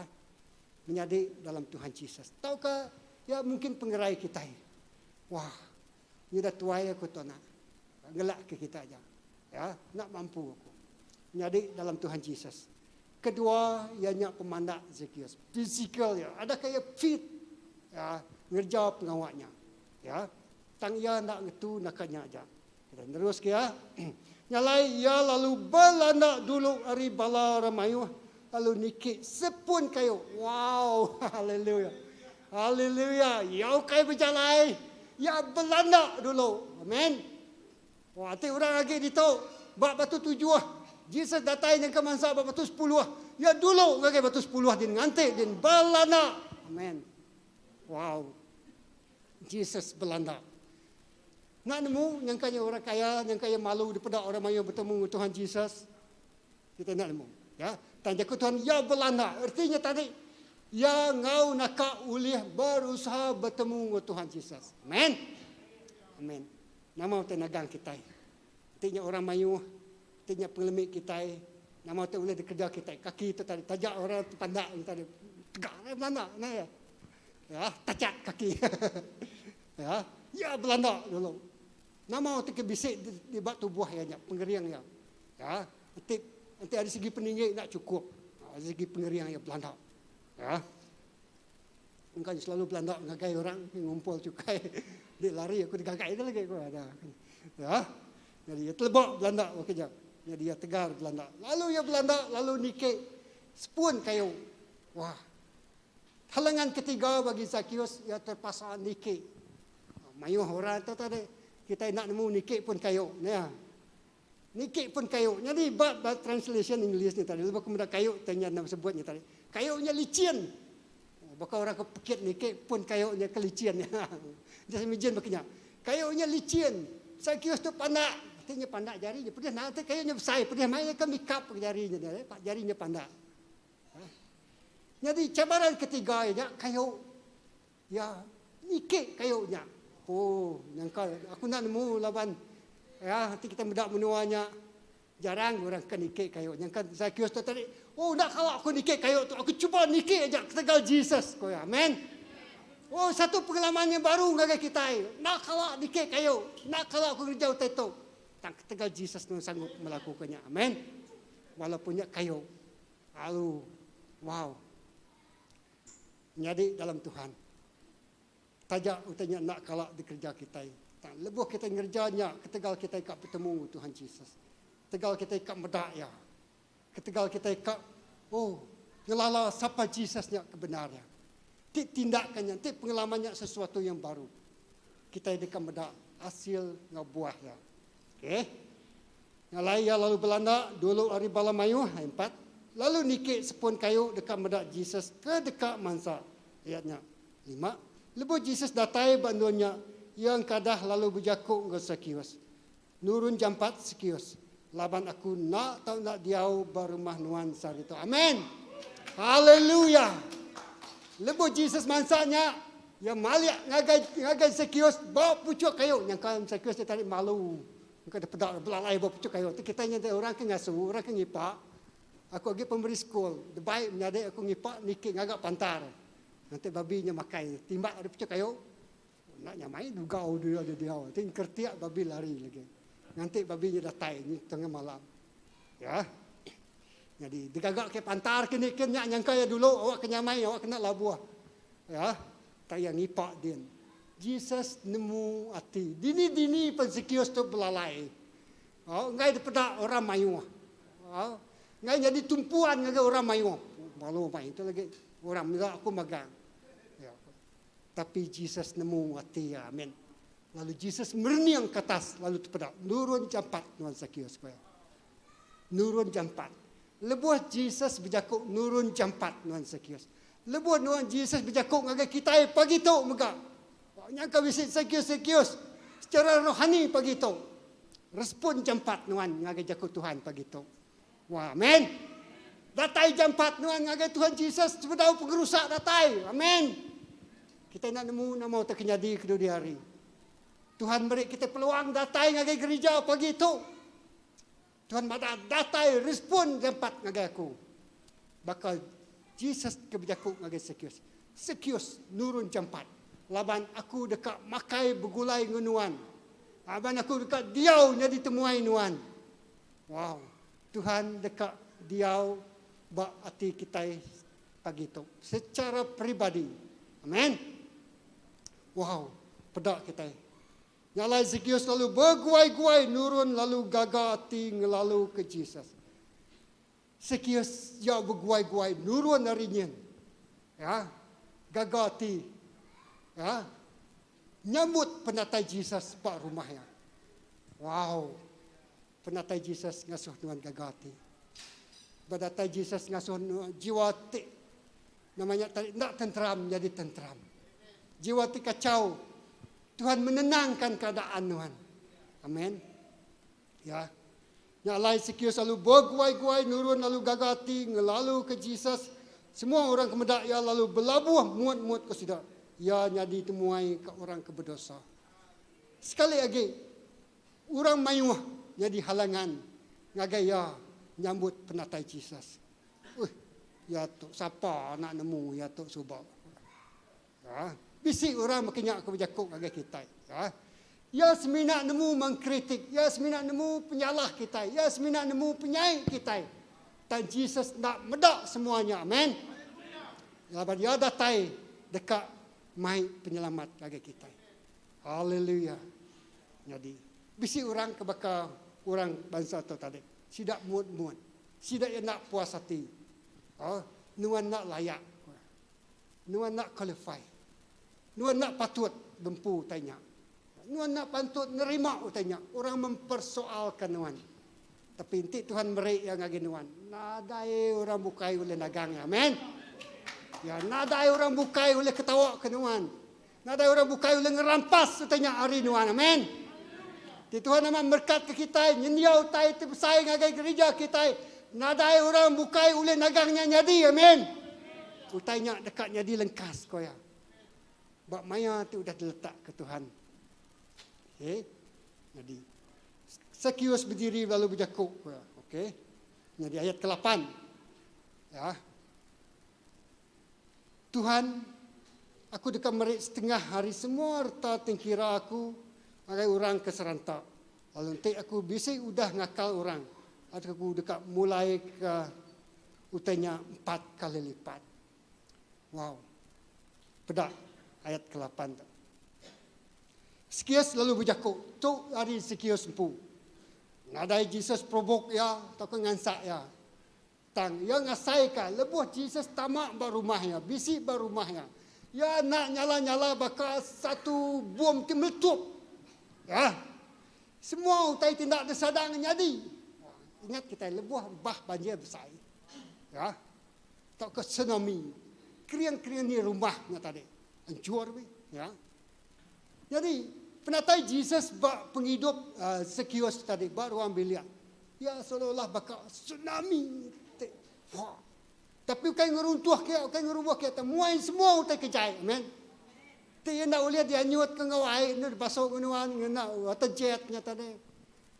Menyadi dalam Tuhan Jesus. Tauka ya mungkin pengerai kitai. Wah, nya dah tuai aku tu anak. Ngelak ke kita aja. Ya, enda mampu aku. Menyadi dalam Tuhan Jesus. Kedua, iya nya pemandak Zacchaeus. Physical iya. Adakah iya fit ya, ngereja pengawa nya. Ya. Tang iya enda ngetu naka nya aja. Kita neruska iya. Nya alai iya lalu belanda dulu ari bala orang mayuh lalu niki sepun kayu. Wow! Haleluya. Haleluya. Iya ukai bejalai. Iya belanda dulu. Amen. Wah, enti orang agi ditu ba batu tujuh, Jesus datai nyangka mansa ba batu sepuluh. Iya dulu ngagai batu sepuluh din nganti din belanda. Amen. Wow. Jesus belanda. Enda nemu nyangka nya orang kaya, nyangka iya malu dipeda orang mayuh betemu enggau Tuhan Jesus. Kita enda nemu. Ya, tang jaku Tuhan iya belanda. Erti nya tadi iya enggau naka ulih berusaha betemu enggau Tuhan Jesus. Amen. Amen. Nama utai nagang kitai? Enti nya orang mayuh, enti nya pengelemi kitai, nama utai ulih dikereja kitai? Kaki tu tadi taja orang ti pandak tadi tegak belanda nah ya. Ya, tachat kaki. Ya, iya belanda dulu. Nama ti ke bisi di, di ba tubuh iya nya, pengering iya. Ya, enti enti ari segi peninggi enda cukup. Ari segi pengering iya belanda. Ya. Engka nya selalu belanda ngagai orang ngumpul cukai. Di lari aku digagai dia lagi aku ada. Ya. Jadi iya teleba belanda baka nya. Jadi iya tegar belanda. Lalu iya belanda lalu niki sepun kayu. Wah. Halangan ketiga bagi Zakius iya terpaksa niki. Mayuh orang tu tadi kitai enda nemu niki pun kayu nya. Niki pun kayu. Nyadi ba ba translation English ni tadi lebuh aku meda kayu ti nya enda sebut nya tadi. Kayu nya licin. Baka orang ke pekit niki pun kayu nya ke licin nya. Just imagine baka nya. Kayu nya licin. Zakius tu pandak. Ti nya pandak jari nya pedih nah ti kayu nya besai pedih mai ke mikap jari nya jari nya pandak. Nyadi cabaran ketiga iya nya kayu iya niki kayu nya. Oh nyangka aku enda nemu laban iya enti kita meda menua nya jarang orang ke niki kayu. Nyangka Zakius tu tadi oh enda kala aku niki kayu tu aku cuba niki aja ketegal Jesus ku iya. Amen. Oh satu pengalaman yang baru ngagai kitai enda kala niki kayu enda kala aku ngereja utai tu tang ketegal Jesus nuan sanggup melakuka nya. Amen. Walaupun nya kayu. Lalu, wow. Menyadi dalam Tuhan. Taja utai nya enda kala dikereja kitai. Tang lebuh kitai ngereja nya ketegal kitai ka betemu enggau Tuhan Jesus. Ketegal kitai ka meda iya. Ketegal kitai ka oh ngelala sapa Jesus nya ke bendar iya. Ti tindakan nya, ti pengalaman nya sesuatu yang baru. Kitai deka meda asil enggau buah iya. Okey. Ngalai iya lalu belanda dulu ari bala mayuh, ayat empat, lalu niki sepun kayu deka meda Jesus ke deka mansa. Ayat nya. Lima, lebuh Jesus datai ba endur nya, iya engkadah lalu bejaku enggau Sakius, Nurun jampat, Sakius, laban aku enda tau enda diau ba rumah nuan sehari tu. Amen! Haleluya! Lebuh Jesus mansa nya, iya malik ngagai ngagai Sakius ba puchuk kayu. Nyangka Sakius nya tadi malu. Engka dipeda belalai ba puchuk kayu ti kitai nyadi orang ke ngasu, orang ke ngipa. Aku agi pemeri sekul, debai menyadi aku ngipa niki ngaga pantar. Nanti babi nya makai timbak ari puchuk kayu. Enda nyamai dugau dia dia diau. Ti engkertiak babi lari lagi. Nganti babi nya datai nyi tengah malam. Ya. Nyadi digaga ke pantar ke ni ke nya nyangka iya dulu awak ke nyamai awak kena labuh. Ya. Tak iya ngipak din. Jesus nemu ati. Dini-dini pen Zacchaeus tu belalai. Au enggai dipeda orang mayuh. Au enggai nyadi tumpuan ngagai orang mayuh. Malu mai tu lagi orang meda aku magang. Ya. Tapi Jesus nemu ati iya. Amin. Lalu Jesus merening ke atas lalu tepeda nurun jampat nuan Zacchaeus ku iya. Nurun jampat. Lebuh Jesus bejaku nurun jampat nuan Zacchaeus. Lebuh nuan Jesus bejaku ngagai kitai pagi tu mega. Nyangka bisi Zacchaeus Zacchaeus secara rohani pagi tu. Respon jampat nuan ngagai jaku Tuhan pagi tu. Wah, amen. Datai jampat nuan ngagai Tuhan Jesus sebedau pengerusak datai. Amen. Kita enda nemu nama utai ke nyadi ke dudi hari. Tuhan meri kita peluang datai ngagai gerija pagi tu. Tuhan madah datai respon jampat ngagai aku. Baka Jesus ke bejaku ngagai Sakius, Sakius nurun jampat laban aku deka makai begulai enggau nuan. Laban aku deka diau nyadi temuai nuan. Wow, Tuhan deka diau ba ati kitai pagi tu secara peribadi. Amen. Wow, peda kitai. Nya alai Zakius lalu beguai-guai nurun lalu gaga ati ngelaluka Jesus. Zakius iya beguai-guai nurun ari nyin. Ya, gaga ati. Ya, nyambut penatai Jesus ba rumah iya. Wow, penatai Jesus ngasuh nuan gaga ati. Ba datai Jesus ngasuh nuan jiwa ti Nama nya tadi enda tenteram nyadi tenteram. Jiwa ti kachau Tuhan menenangkan keadaan nuan. Amen. Ya. Nya alai Zacchaeus lalu beguai-guai nurun lalu gaga ati ngelalu ke Jesus. Semua orang ke meda iya lalu belabuh muat-muat ke sida. Iya nyadi temuai ke orang ke bedosa. Sekali agi, orang mayuh nyadi halangan ngagai iya nyambut penatai Jesus. Uih, iya tu sapa anak nemu iya tu suba. Ha, bisi orang meka nya ke bejaku ngagai kitai. Ha, iya semina nemu mengkritik, iya semina nemu penyalah kitai, iya semina nemu penyai kitai. Tang Jesus enda meda semua nya. Amen. Laban iya datai deka mai penyelamat ngagai kitai. Haleluya. Nyadi, bisi orang ke baka orang bansa tu tadi. Sida mut-mut. Sida iya enda puas ati. Oh, nuan enda layak. Nuan enda qualify. Nuan enda patut bempu utai nya. Nuan enda pantut nerima utai nya. Orang mempersoalkan nuan. Tapi enti Tuhan meri iya ngagai nuan, nadai orang bukai ulih nagang iya. Amen. Ya, nadai orang bukai ulih ketawa ke nuan. Nadai orang bukai ulih ngerampas utai nya ari nuan. Amen. Ti Tuhan amat merkat ke kitai, nyendia utai ti besai ngagai gerija kitai, nadai orang bukai ulih nagang nya nyadi. Amen. Utai nya deka nyadi lengkas, ko iya. Ba maya ti udah diletak ke Tuhan. Okey. Nyadi. Sakius bediri lalu bejaku, ko iya. Okey. Nyadi ayat ke-8. Ya. Tuhan, aku deka meri setengah ari semua reta tengkira aku ngagai orang ke seranta. Lalu enti aku bisi udah ngakal orang, aku deka mulaika utai nya empat kali lipat. Wow. Peda ayat ke-8 tu. Sakius lalu bejaku, Tu ari Sakius empu. Nadai Jesus provoke iya tauka ngansak iya. Tang, iya ngasaika lebuh Jesus tama ba rumah iya, bisi ba rumah iya, iya enda nyala-nyala baka satu bom ti meletup. Ya. Semua utai ti enda disadang nyadi. Ingat kitai lebuh bah banjir besai, ya, tauka tsunami, kering-kering ni rumah nya tadi anchur mih, ya. Nyadi, penatai Jesus ba pengidup Sakius tadi ba ruang bilik Iya seolah-olah baka tsunami ti wah. Tapi ukai ngeruntuh ke, ukai ngerubuh ke, tang muai semua utai ke jai. Amen. Ti iya enda ulih dianyutka enggau ai enda dibasuh enggau nuan ngena water jet nya tadi.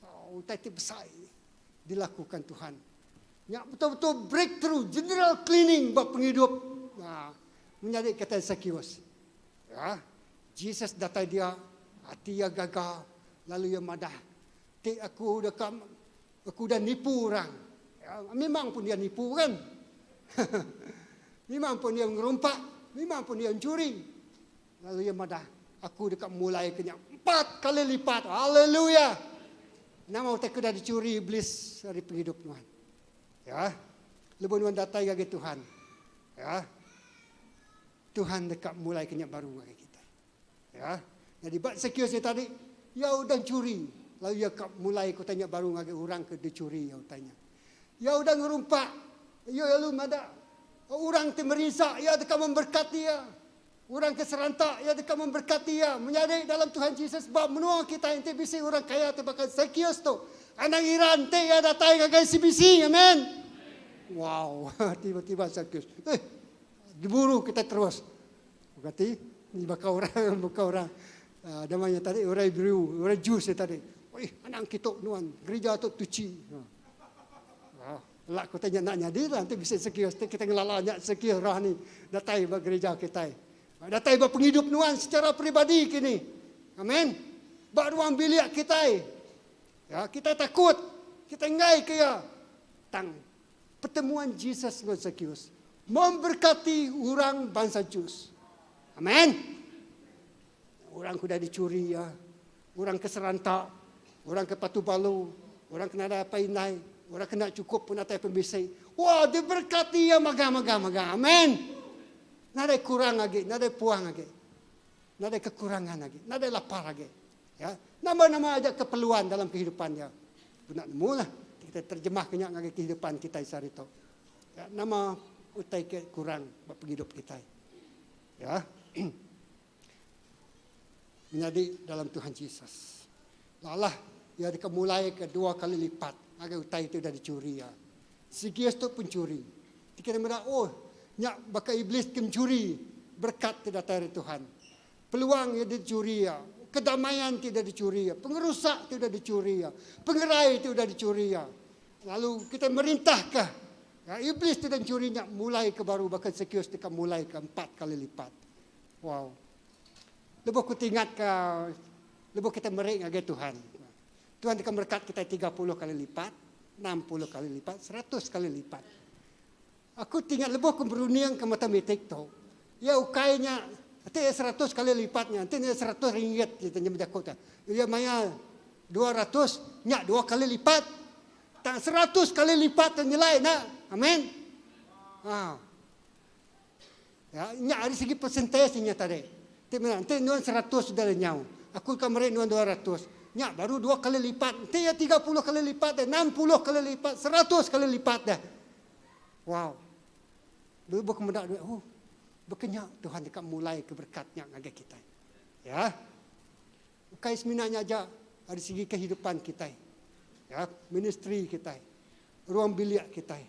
Oh, utai ti besai dilakukan Tuhan. Nya betul-betul breakthrough, general cleaning ba pengidup. Ha. Menyadi kitai Sakius. Ya. Jesus datai dia, ati iya gaga lalu iya madah, Ti aku deka aku udah nipu orang. Ya, memang pun dia nipu kan. memang pun dia ngerumpak, memang pun dia mencuri. Lalu iya madah, Aku deka mulaika nya empat kali lipat. Haleluya! Nama utai ke udah dicuri Iblis ari pengidup nuan? Ya. Lebuh nuan datai ngagai Tuhan, ya. Tuhan deka mulaika nya baru ngagai kitai. Ya. Nyadi ba Sakius nya tadi, iya udah enchuri lalu iya ka mulaika utai nya baru ngagai orang ke dichuri iya utai nya. Iya udah ngerumpak, iya lalu madah orang ti merinsa iya deka memberkati iya. Orang ke seranta iya deka memberkati iya. Menyadi dalam Tuhan Jesus ba menua kitai enti bisi orang kaya ti baka Zacchaeus tu, anang ira enti iya datai ngagai CBC. Amen. Wow, tiba-tiba Zacchaeus. Eh, diburu kitai terus. Berarti ni baka orang baka orang uh, nama nya tadi orang Hebrew, orang Jews nya tadi. Oi, anang kitu nuan, gereja tu tuci. Ha. Lak ku tanya enda nyadi lah enti bisi Zacchaeus ti kita ngelala nya Zacchaeus rohani datai ba gereja kitai. Datai ba pengidup nuan secara peribadi kini. Amen. Ba ruang bilik kitai. Ya, kitai takut. Kitai enggai ke iya. Tang pertemuan Jesus enggau Zacchaeus memberkati orang bansa Jews. Amen. Orang ke udah dicuri iya, orang ke seranta, orang ke patu balu, orang ke nadai apai indai, orang ke enda chukup penatai pemisi. Wah, diberkati iya magang-magang magang. Amen. Nadai kurang agi, nadai puang agi. Nadai kekurangan agi, nadai lapar agi. Ya, nama-nama aja keperluan dalam kehidupan dia. Pun nak nemu lah. Kita terjemah ke nya ngagai kehidupan kitai sehari tu. Ya, nama utai ke kurang ba pengidup kitai. Ya. Menyadi dalam Tuhan Jesus. Lalah iya deka mulai ke dua kali lipat ngagai utai ti udah dicuri iya. Sigius tu pencuri. Ti kena meda oh nya baka iblis ti mencuri berekat ti datai ari Tuhan. Peluang iya dicuri iya, kedamaian ti udah dicuri iya, pengerusak ti udah dicuri iya, pengerai ti udah dicuri iya. Lalu kitai merintahka ya, iblis ti udah mencuri nya mulai ke baru baka Zacchaeus deka mulai ke empat kali lipat. Wow. Lebuh ku tingatka lebuh kita meri ngagai Tuhan. Tuhan deka merekat kitai 30 kali lipat, 60 kali lipat, 100 kali lipat. Aku tingat lebuh ku berunding ke matematik tu. Iya ukai nya enti iya 100 kali lipat nya, enti nya 100 ringgit kita nya bejaku tu. Iya maya 200 nya dua kali lipat. Tang 100 kali lipat tu nyelai enda. Amen. Ha. Ya, nya ari segi percentage nya tadi. Ti mena enti nuan 100 udah lenyau, aku ka meri nuan 200. Nya baru dua kali lipat. Enti iya 30 kali lipat deh, 60 kali lipat, 100 kali lipat deh. Wow. Lebuh ke meda duit, oh, baka nya Tuhan deka mulai ke berkat nya ngagai kitai. Ya. Ukai semina nya aja ari segi kehidupan kitai. Ya, ministry kitai, ruang bilik kitai.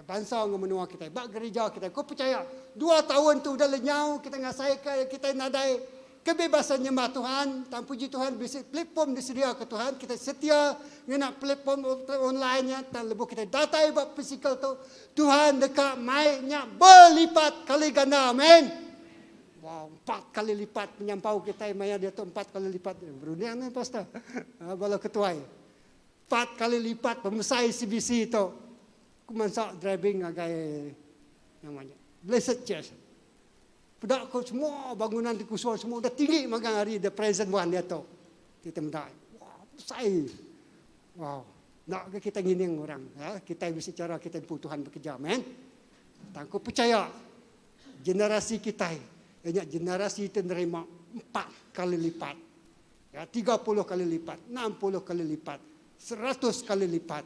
Bansa enggau menua kitai, ba gerija kitai. Ku pechaya, dua taun tu udah lenyau kitai ngasaika kitai nadai kebebasan nyembah Tuhan. Tang puji Tuhan bisi platform disediaka Tuhan, kitai setia ngena platform online nya tang lebuh kitai datai ba physical tu, Tuhan deka mai nya belipat kali ganda. Amen. Wow, empat kali lipat penyampau kitai maya diatu empat kali lipat. Berunding ne pastor. Bala ketuai. Empat kali lipat pemesai CBC tu. Aku mansa driving ngagai nama nya Blessed Church. Peda ko semua bangunan ti kusung semua udah tinggi magang ari the present one diatu. Kita meda wah besai. Wow. Enda ke kita ngining orang. Ha? Kita bisi cara kita empu Tuhan bekerja. Amen. Tang aku percaya generasi kitai iya nya generasi ti nerima empat kali lipat. Ya, 30 kali lipat, 60 kali lipat, 100 kali lipat.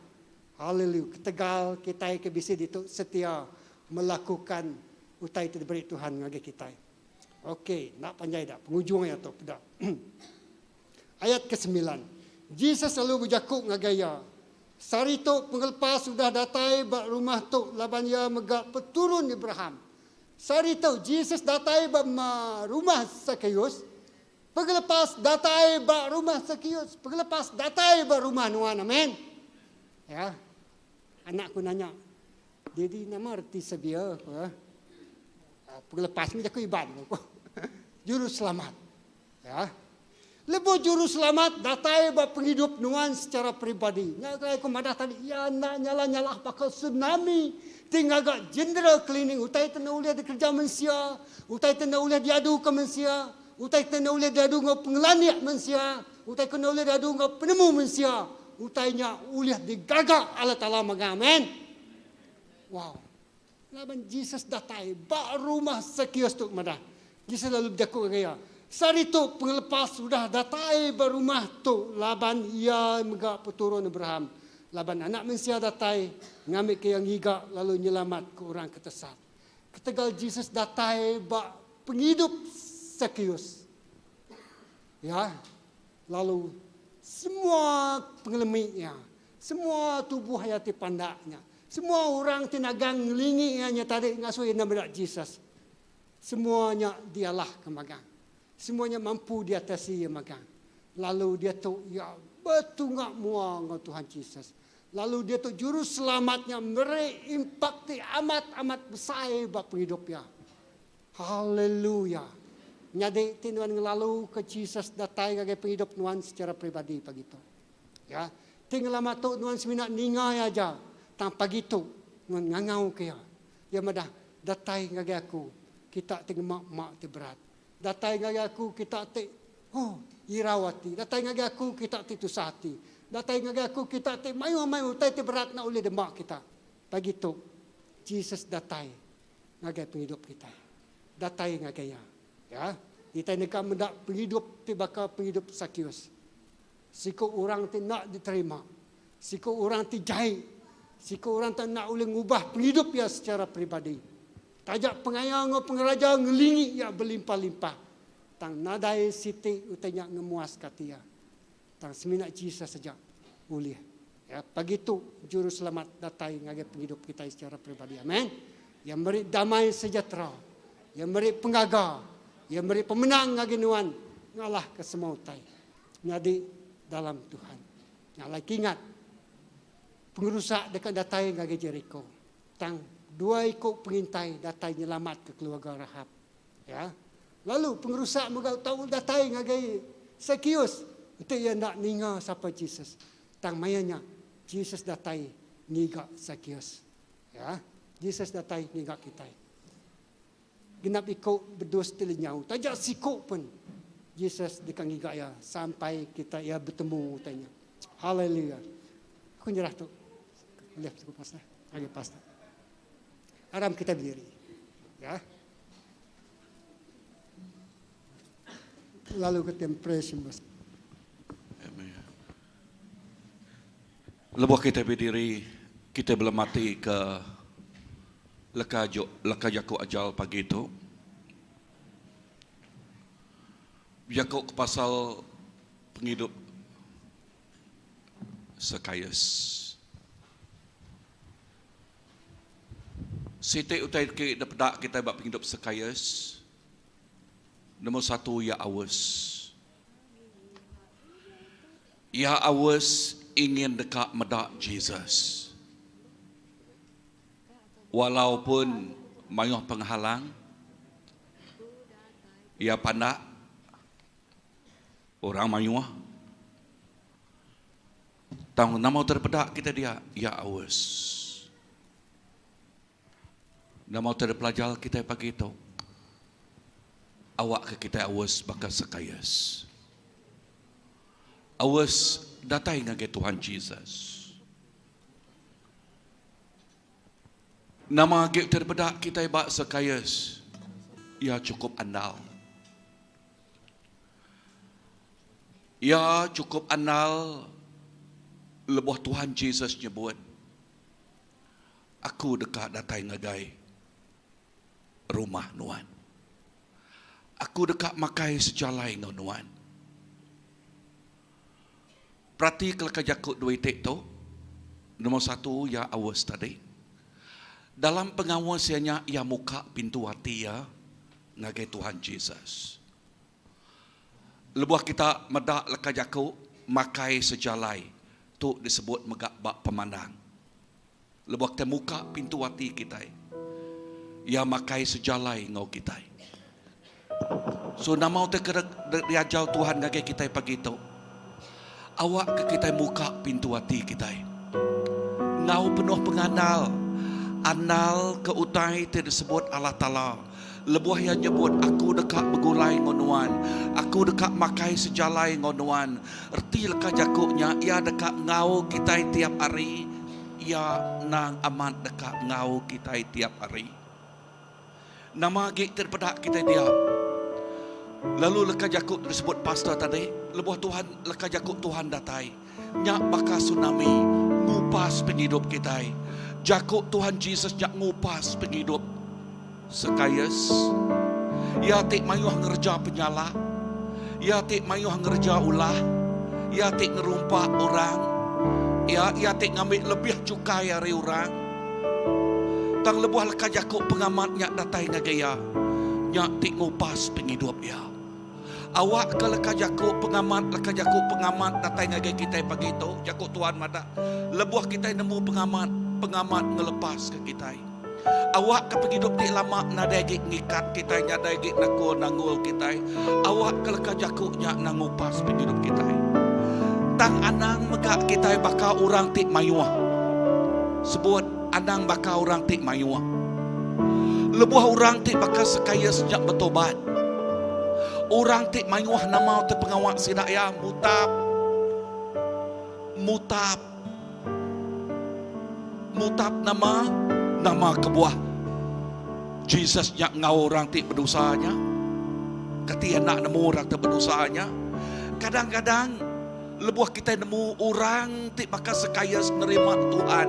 Haleluya. Ketegal kitai ke bisi ditu setia melakukan utai ti diberi Tuhan ngagai kitai. Okey, enda panjai da pengujung iya tu peda. Ayat kesembilan. Jesus lalu bejaku ngagai iya, Sehari tu pengelepas udah datai ba rumah tu laban iya mega peturun Abraham. Sehari tu Jesus datai ba rumah Sakeus. Pengelepas datai ba rumah Sakius. Pengelepas datai ba rumah nuan. Amen. Ya. Anak ku nanya, Daddy nama reti severe? Ku ya. Pengelepas mih jaku Iban ku. Juruselamat. Ya. Lebuh Juruselamat datai ba pengidup nuan secara peribadi, nya alai aku madah tadi iya enda nyalah-nyalah baka tsunami ti ngaga general cleaning utai ti enda ulih dikereja mensia, utai ti enda ulih diaduka mensia, utai ti enda ulih diadu enggau pengelandik mensia, utai ke enda ulih diadu enggau penemu mensia, utai nya ulih digaga Allah Taala mega. Amen. Wow. Laban Jesus datai ba rumah Sakius tu madah. Jesus lalu bejaku ngagai iya, Sehari tu pengelepas udah datai ba rumah tu laban iya mega peturun Abraham. Laban Anak Mensia datai ngambika iya ngiga lalu nyelamatka orang ke tesat. Ketegal Jesus datai ba pengidup Sakius, ya, lalu semua pengelemi iya, semua tubuh iya ti pandak nya, Semua orang ti nagang ngelingi iya nya tadi ngasuh iya enda meda Jesus. Semua nya dialahka magang. Semua nya mampu diatasi iya magang. Lalu diatu iya betunga mua enggau Tuhan Jesus. Lalu diatu Juruselamat nya meri impak ti amat-amat besai ba pengidup iya. Haleluya! Nyadi ti nuan ngelaluka Jesus datai ngagai pengidup nuan secara peribadi pagi tu. Ya, ti ngelama tu nuan semina ninga iya aja, tang pagi tu nuan ngangauka iya. Iya madah, Datai ngagai aku, kita ti ngema ma ti berat. Datai ngagai aku, kita ti, oh, irau ati. Datai ngagai aku, kita ti tusah ati. Datai ngagai aku, kita ti mayuh amai utai ti berat enda ulih dema kita. Pagi tu, Jesus datai ngagai pengidup kitai. Datai ngagai iya. Ya, kitai deka meda pengidup ti baka pengidup Sakius. Siku orang ti enda diterima. Siku orang ti jai. Siku orang ti enda ulih ngubah pengidup iya secara peribadi. Taja pengaya enggau pengeraja ngelingi iya belimpah-limpah, tang nadai siti utai nya ngemuaska ati iya. Tang semina Jesus aja ulih. Ya, pagi tu Juruselamat datai ngagai pengidup kitai secara peribadi. Amen. Iya meri damai sejahtera. Iya meri pengaga. Iya meri pemenang ngagai nuan ngalahka semua utai. Nyadi dalam Tuhan. Nya alai kingat, pengerusak deka datai ngagai Jeriko. Tang dua iku pengintai datai nyelamatka keluarga Rahap. Ya. Lalu pengerusak mega tau datai ngagai Sakius enti iya enda ninga sapa Jesus. Tang maya nya Jesus datai ngiga Sakius. Ya. Jesus datai ngiga kitai. Genap iku bedus ti lenyau taja siku pen Jesus deka ngiga iya sampai kita iya betemu utai nya. Haleluya. Aku nyerah tu ulih ku pastor ngagai pastor. Aram kita bediri. Ya. Lalu ke tempres Amen. Lebuh kitai bediri, kitai belemati ke leka leka jaku ajal pagi tu. Bejaku ke pasal pengidup Sakius. Siti utai ke dipeda kitai ba pengidup Sakius, nombor satu iya aus. Iya aus ingin deka meda Jesus. Walaupun mayuh penghalang, iya pandak orang mayuh. Tang nama utai dipeda kita dia, iya aus. Nama utai dipelajar kitai pagi tu? Awakka kitai aus baka Sakius. Aus datai ngagai Tuhan Jesus. Nama agi utai dipeda kitai ba Sakius? Iya chukup andal. Iya chukup andal lebuh Tuhan Jesus nyebut, Aku deka datai ngagai rumah nuan. Aku deka makai sejalai enggau nuan. Peratika leka jaku dua iti tu. Nombor satu iya aus tadi. Dalam pengawa sia nya iya muka pintu ati iya ngagai Tuhan Jesus. Lebuh kita meda leka jaku makai sejalai tu disebut mega ba pemandang. Lebuh kitai muka pintu ati kitai. Iya makai sejalai enggau kitai. So nama utai ke diajar Tuhan ngagai kitai pagi tu? Awakka kitai muka pintu ati kitai. Enggau penuh pengandal, andal ke utai ti disebut Allah Taala. Lebuh Iya nyebut, Aku deka begulai enggau nuan, Aku deka makai sejalai enggau nuan, reti leka jaku nya Iya deka enggau kitai tiap hari. Iya endang amat deka enggau kitai tiap hari. Nama agi ti dipeda kitai dia? Lalu leka jaku ti disebut pastor tadi, lebuh Tuhan leka jaku Tuhan datai, nya baka tsunami ngupas pengidup kitai. Jaku Tuhan Jesus nya ngupas pengidup Zacchaeus. Iya ti mayuh ngereja penyalah, iya ti mayuh ngereja ulah, iya ti ngerumpak orang, iya iya ti ngambi lebih chukai ari orang. Tang lebuh leka jaku pengamat nya datai ngagai iya, nya ti ngupas pengidup iya. Awakka leka jaku pengamat leka jaku pengamat datai ngagai kitai pagi tu, jaku Tuhan madah, lebuh kitai nemu pengamat, pengamat ngelepaska kitai. Awakka pengidup ti lama nadai agi ngikat kitai, nadai agi nekul nanggul kitai. Awakka leka jaku nya nang ngupas pengidup kitai. Tang anang mega kitai baka orang ti mayuh. Sebut, anang baka orang ti mayuh. Lebuh orang ti baka Sekaius nya betobat, orang ti mayuh nama ti pengawa sida iya mutap, mutap, mutap nama, nama kebuah Jesus nya enggau orang ti bedosa nya? Kati enda nemu orang ti bedosa nya? Kadang-kadang lebuh kitai nemu orang ti baka Sekaius nerima Tuhan,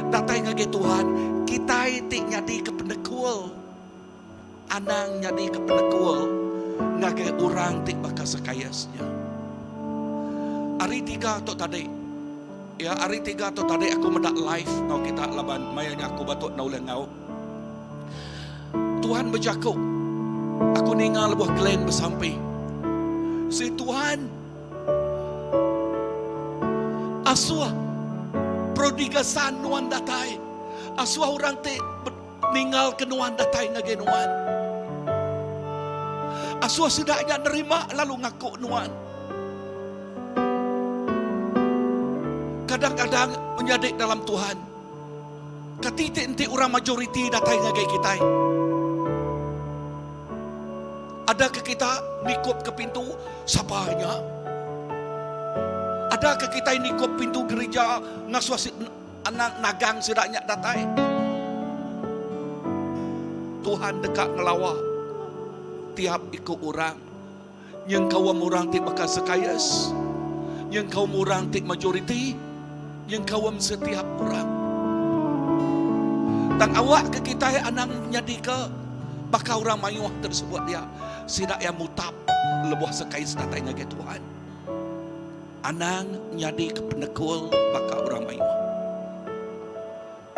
datai ngagai Tuhan, kitai ti nyadika penekul. Anang nyadika penekul ngagai orang ti baka Sekaius nya. Hari tiga tu tadi, ya hari tiga tu tadi aku meda live enggau kita laban maya nya aku batuk enda ulih enggau. Tuhan bejaku, aku ninga lebuh Glenn besampi. Si Tuhan asuh prodigal son nuan datai. Asuh orang ti ninggalka nuan datai ngagai nuan. Asuh sida nya nerima lalu ngaku nuan. Kadang-kadang menyadi dalam Tuhan. Kati ti enti orang majoriti datai ngagai kitai? Ada ke kita nikup ke pintu sapa nya? Ada ke kitai nikup pintu gerija ngasuh si anang nagang sida nya datai? Tuhan deka ngelawa tiap iku orang nyengkaum orang ti baka Zacchaeus, nyengkaum orang ti majoriti, nyengkaum setiap orang. Tang awak ke kitai anang nyadika baka orang mayuh ti disebut dia, sida iya mutap lebuh Zacchaeus datai ngagai Tuhan. Anang nyadika penekul baka orang mayuh.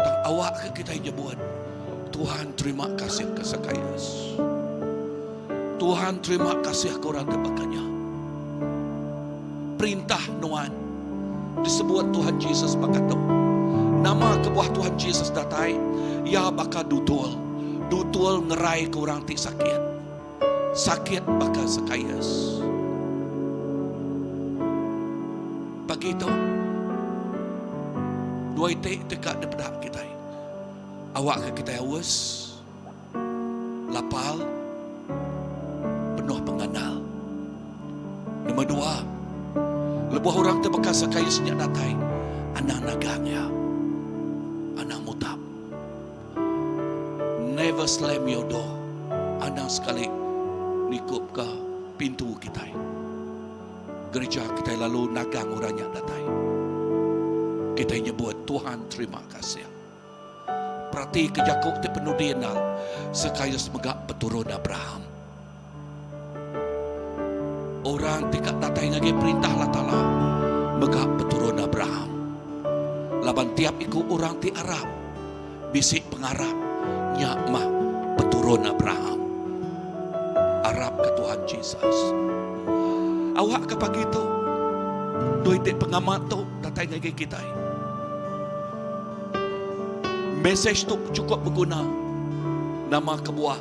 Tang awak ke kitai nyebut, Tuhan terima kasih ke Zacchaeus. Tuhan terima kasih ke orang ke baka nya. Perintah nuan disebut Tuhan Jesus baka tu. Nama kebuah Tuhan Jesus datai? Iya baka dutul. Dutul ngerai ke orang ti sakit. Sakit baka Zacchaeus. Pagi tu, dua iti deka dipeda kitai. Awakka kitai aus, lapal, penuh pengandal. Nombor dua, lebuh orang ti baka Zacchaeus nya datai, anang nagang iya. Anang mutap. Never slam your door. Anang sekali nikup ka pintu kitai. Gereja kitai lalu nagang orang nya datai. Kitai nyebut Tuhan terima kasih. Perati ke jaku ti penudi endal Zacchaeus mega peturun Abraham. Orang ti ka datai ngagai perintah Allah Taala mega peturun Abraham. Laban tiap iku orang ti arap bisi pengarap nya mah peturun Abraham. Arap ka Tuhan Jesus. Awak ka pagi tu dua iti pengamat tu datai ngagai kitai. Mesej tu chukup beguna. Nama kebuah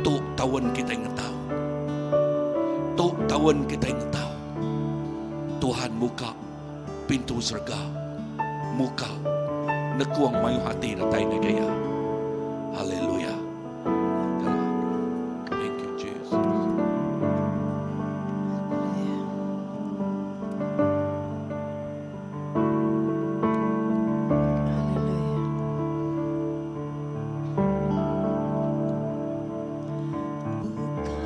tu taun kitai ngetau? Tu taun kitai ngetau. Tuhan muka pintu serega, muka nekung mayuh ati datai ngagai Iya. Haleluya. Thank you Jesus. Buka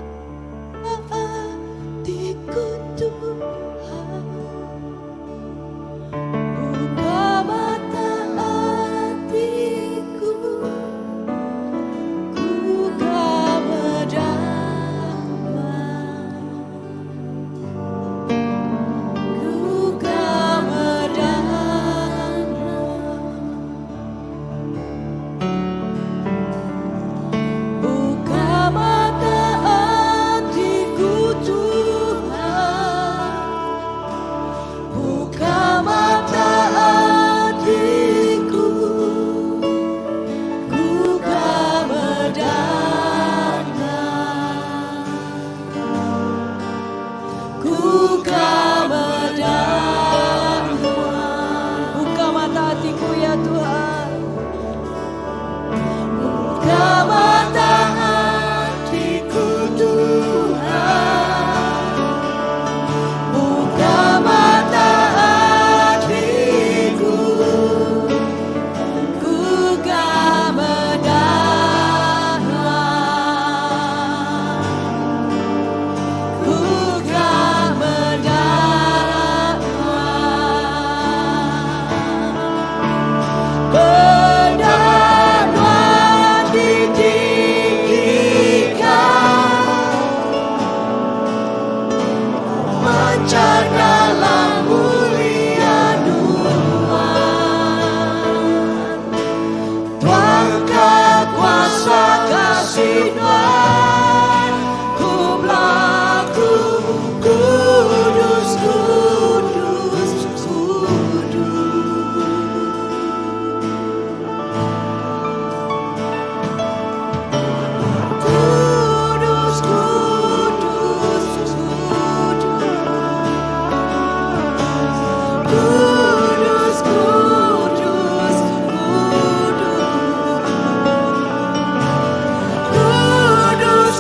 hatiku Tuhan, buka mata hatiku, ku ka meda Nuan. Ku ka meda Nuan. Buka mata atiku Tuhan, buka mata atiku, ku ka meda Nuan. Ku ka meda Nuan. Buka mata hatiku ya Tuhan. Buka mata hatiku Tuhan. Buka mata hatiku. Ku ka meda Nuan. Ku ka meda Nuan. Peda Nuan ditinggikan, Mancar dalam mulia Nuan. Tuangka kuasa kasih Nuan, Ku belagu kudus, kudus, kudus. Kudus, kudus, kudus. Kudus, kudus, kudus. Kudus,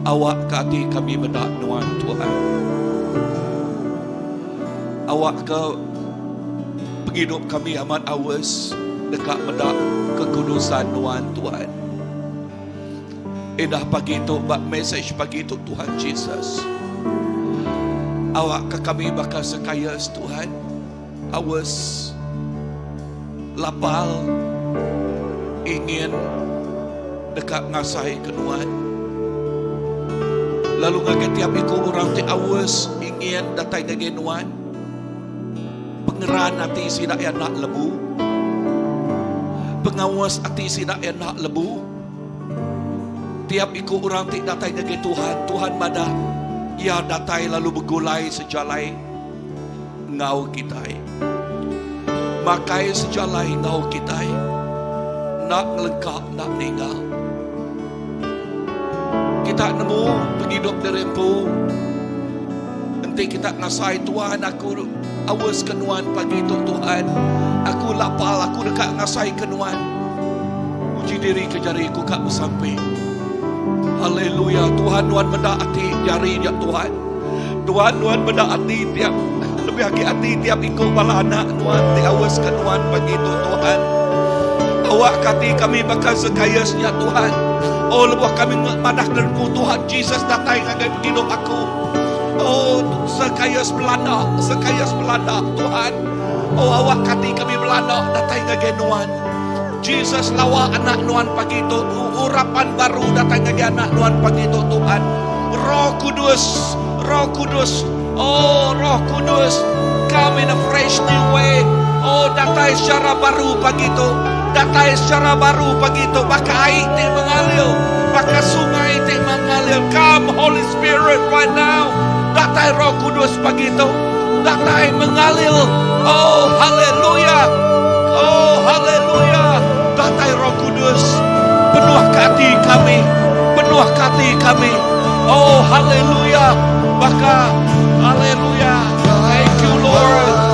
Awakka ati kami meda Nuan, Tuhan. Awakka pengidup kami amat aus deka meda kekudusan Nuan, Tuhan. Indah pagi tu ba message pagi tu Tuhan Jesus. Awakka kami baka Zacchaeus Tuhan. Aus lapal ingin deka ngasai ke nuan. Lalu ngagai tiap iku orang ti aus ingin datai ngagai nuan. Pengeran ati sida iya enda lebu. Pengaus ati sida iya enda lebu. Tiap iku orang ti datai ngagai Tuhan, Tuhan madah iya datai lalu begulai sejalai enggau kitai. Makai sejalai enggau kitai. Enda ngelengka, enda ninggal. Kita nemu pengidup diri empu. Enti kita ngasai Tuhan aku aus ke nuan pagi tu Tuhan. Aku lapal aku deka ngasai ke nuan. Uji diri ke jari ku ka besampi. Haleluya Tuhan nuan meda ati jari nya Tuhan. Tuhan nuan meda ati tiap lebih agi ati tiap iku bala anak nuan ti aus ke nuan pagi tu Tuhan. Awak ke ati kami baka Zacchaeus nya Tuhan. Oh lebuh kami madah ke Tuhan Jesus datai ngagai pengidup aku. Oh, Zacchaeus belanda, Zacchaeus belanda, Tuhan. Oh, awak kati kami belanda datai ngagai nuan. Jesus lawa anak nuan pagi tu, urapan baru datai ngagai anak nuan pagi tu, Tuhan. Roh Kudus, Roh Kudus, oh Roh Kudus, come in a fresh new way. Oh, datai secara baru pagi tu. Datai secara baru pagi tu baka ai ti mengalir, baka sungai ti mengalir. Come Holy Spirit right now. Datai Roh Kudus pagi tu. Datai mengalir. Oh, haleluya. Oh, haleluya. Datai Roh Kudus. Penuh ke ati kami. Penuh ke ati kami. Oh, haleluya. Baka haleluya. Thank you Lord.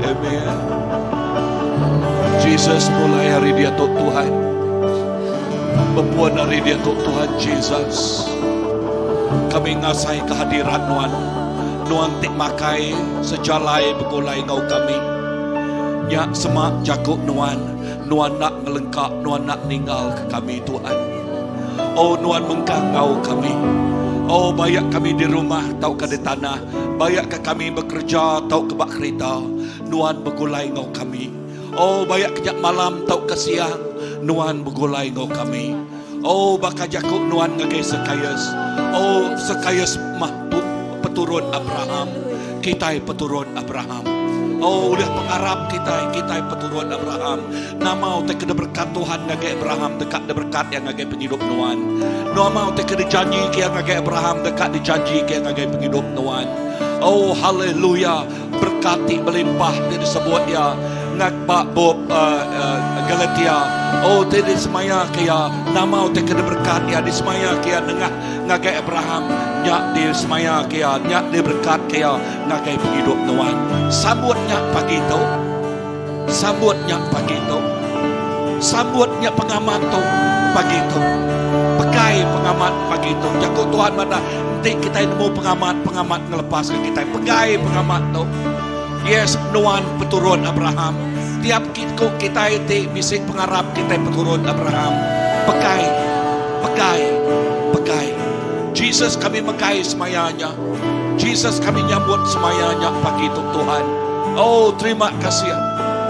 Amen. Jesus mulai hari dia tu Tuhan. Bepuan hari dia tu Tuhan Jesus. Kami ngasai kehadiran Nuan. Nuan ti makai sejalai begulai enggau kami. Nya semak jaku Nuan. Nuan nak ngelengka, Nuan nak ninggal ke kami Tuhan. Oh Nuan mengkang enggau kami. Oh bayak kami di rumah tauka di tanah, bayak ke kami bekerja tauka ba kerita, Nuan begulai enggau kami. Oh bayak ke nya malam tauka siang, Nuan begulai enggau kami. Oh baka jaku Nuan ngagai Zacchaeus. Oh Zacchaeus mah peturun Abraham. Kitai peturun Abraham. Oh ulih pengarap kitai, kitai peturun Abraham. Nama utai ke diberkat Tuhan ngagai Abraham deka diberkat iya ngagai pengidup nuan. Nama utai ke dijanjika iya ngagai Abraham deka dijanjika iya ngagai pengidup nuan. Oh haleluya, berkat ti belimpah ti disebut iya. ba bup Galatia, oh ti disemaya ke iya, nama utai ke diberekat iya disemaya ke iya nengah ngagai Abraham, nya disemaya ke iya, nya diberekat ke iya ngagai pengidup nuan. Sambut nya pagi tu. Sambut nya pagi tu. Sambut nya pengamat tu pagi tu. Pegai pengamat pagi tu. Jaku Tuhan madah enti kitai nemu pengamat, pengamat ngelepaska kitai. Pegai pengamat tu. Yes, nuan peturun Abraham. Tiap iku kitai ti bisi pengarap kitai peturun Abraham. Pegai, pegai, pegai. Jesus kami megai semaya nya. Jesus kami nyambut semaya nya pagi tu Tuhan. Oh terima kasih.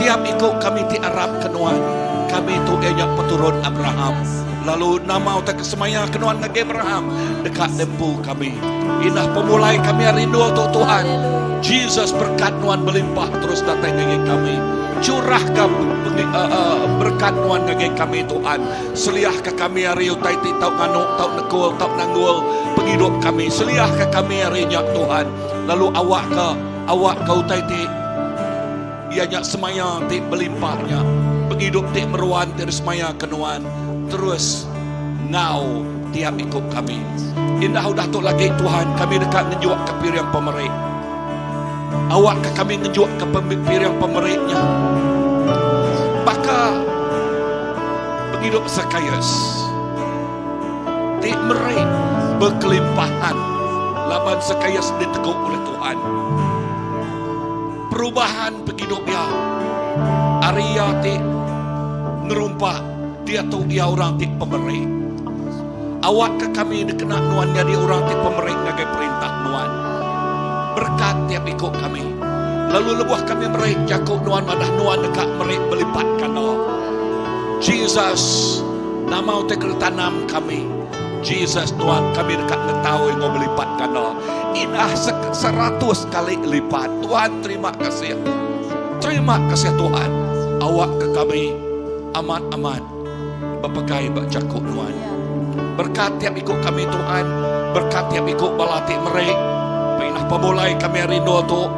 Tiap iku kami ti arap ke nuan. Kami tu iya nya peturun Abraham. Lalu nama utai ke semaya ke nuan ngagai Abraham deka dempu kami. Indah pemulai kami ari endur tu Tuhan. Jesus berkat nuan belimpah terus datai ngagai kami. Curahka berkat nuan ngagai kami Tuhan. Seliahka kami ari utai ti tau nganu, tau nekul, tau nanggul pengidup kami. Seliahka kami ari nya, Tuhan. Lalu awakka, awakka utai ti iya nya semaya ti belimpah nya, pengidup ti meruan ti disemayaka Nuan, terus enggau tiap iku kami. Indah udah tu lagi, Tuhan, kami deka ngenjukka piring pemeri. Awakka kami ngenjukka piring pemeri nya baka pengidup Zakaius ti meri bekelimpahan laban Zakaius ditegu ulih Tuhan. Perubahan pengidup iya ari iya ti ngerumpak diatu iya orang ti pemeri. Awakka kami dikena Nuan nyadi orang ti pemeri ngagai Perintah Nuan. Berekat tiap iku kami. Lalu lebuh kami meri jaku Nuan madah Nuan deka meri belipat ganda. Jesus, nama utai ke ditanam kami, Jesus Nuan kami deka ngetau enggau belipat ganda. Indah seratus kali lipat. Tuhan terima kasih. Terima kasih Tuhan. Awakka kami amat-amat. Bepegai ba jaku Nuan. Berkat tiap iku kami Tuhan, berkat tiap iku bala ti meri pindah pemulai kami ari endur tu,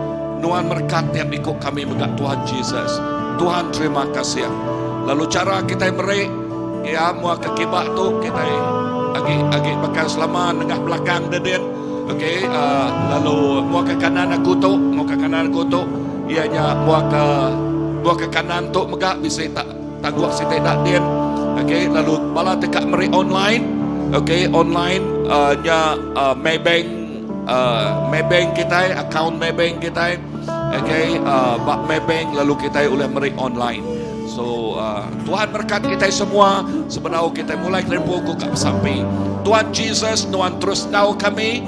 Nuan merekat tiap iku kami mega Tuhan Jesus. Tuhan terima kasih. Lalu chara kitai meri iya mua ke kiba tu kitai agi agi baka selama nengah belakang dedin. Okey uh, lalu mua ke kanan aku tu, mua ke kanan aku tu iya nya mua ke mua ke kanan tu mega bisi tak Tangguh siti enda din. Okey, lalu bala ti ka meri online, okey, online uh, nya uh, Maybank uh, Maybank kitai, account Maybank kitai. Okey, uh, ba Maybank lalu kitai ulih meri online. So uh, Tuhan berkat kitai semua sebedau kitai mulai kerimpu ku ka besampi. Tuhan Jesus, nuan terus enggau kami.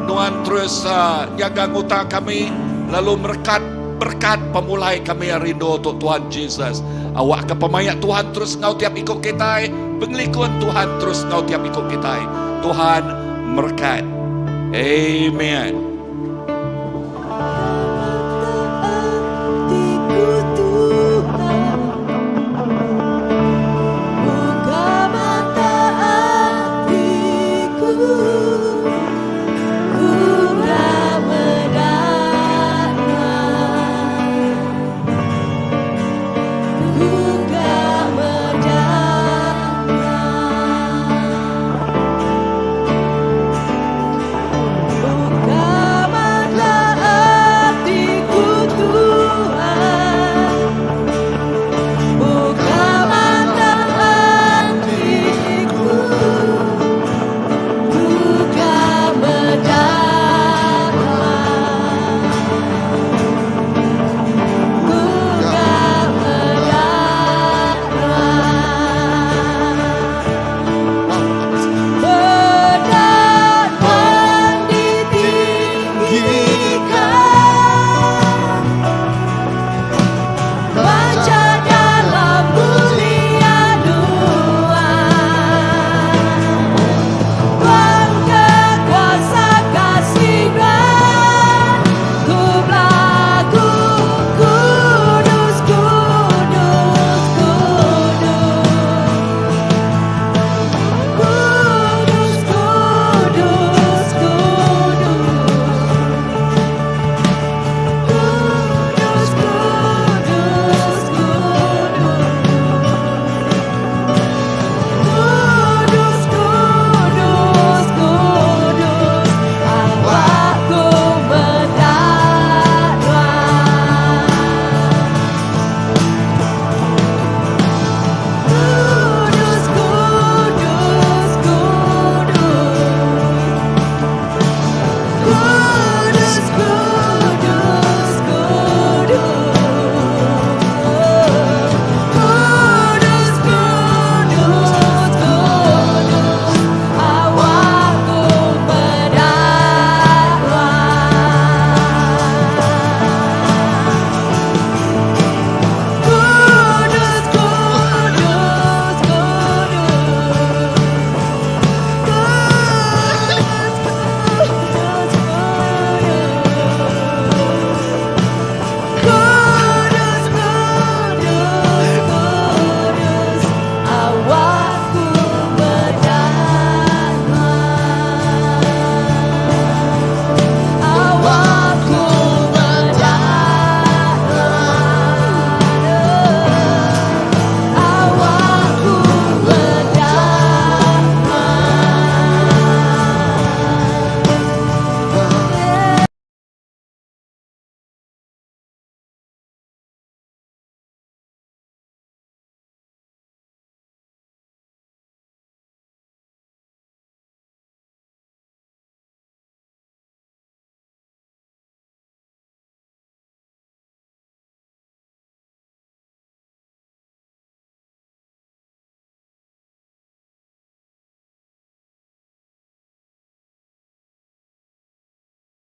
Nuan terus uh, nyaga nguta kami lalu merekat Berkat pemulai kami ari endur tu Tuhan Jesus. Awakka pemaik Tuhan terus enggau tiap iku kitai, pengelikun Tuhan terus enggau tiap iku kitai. Tuhan merekat. Amen.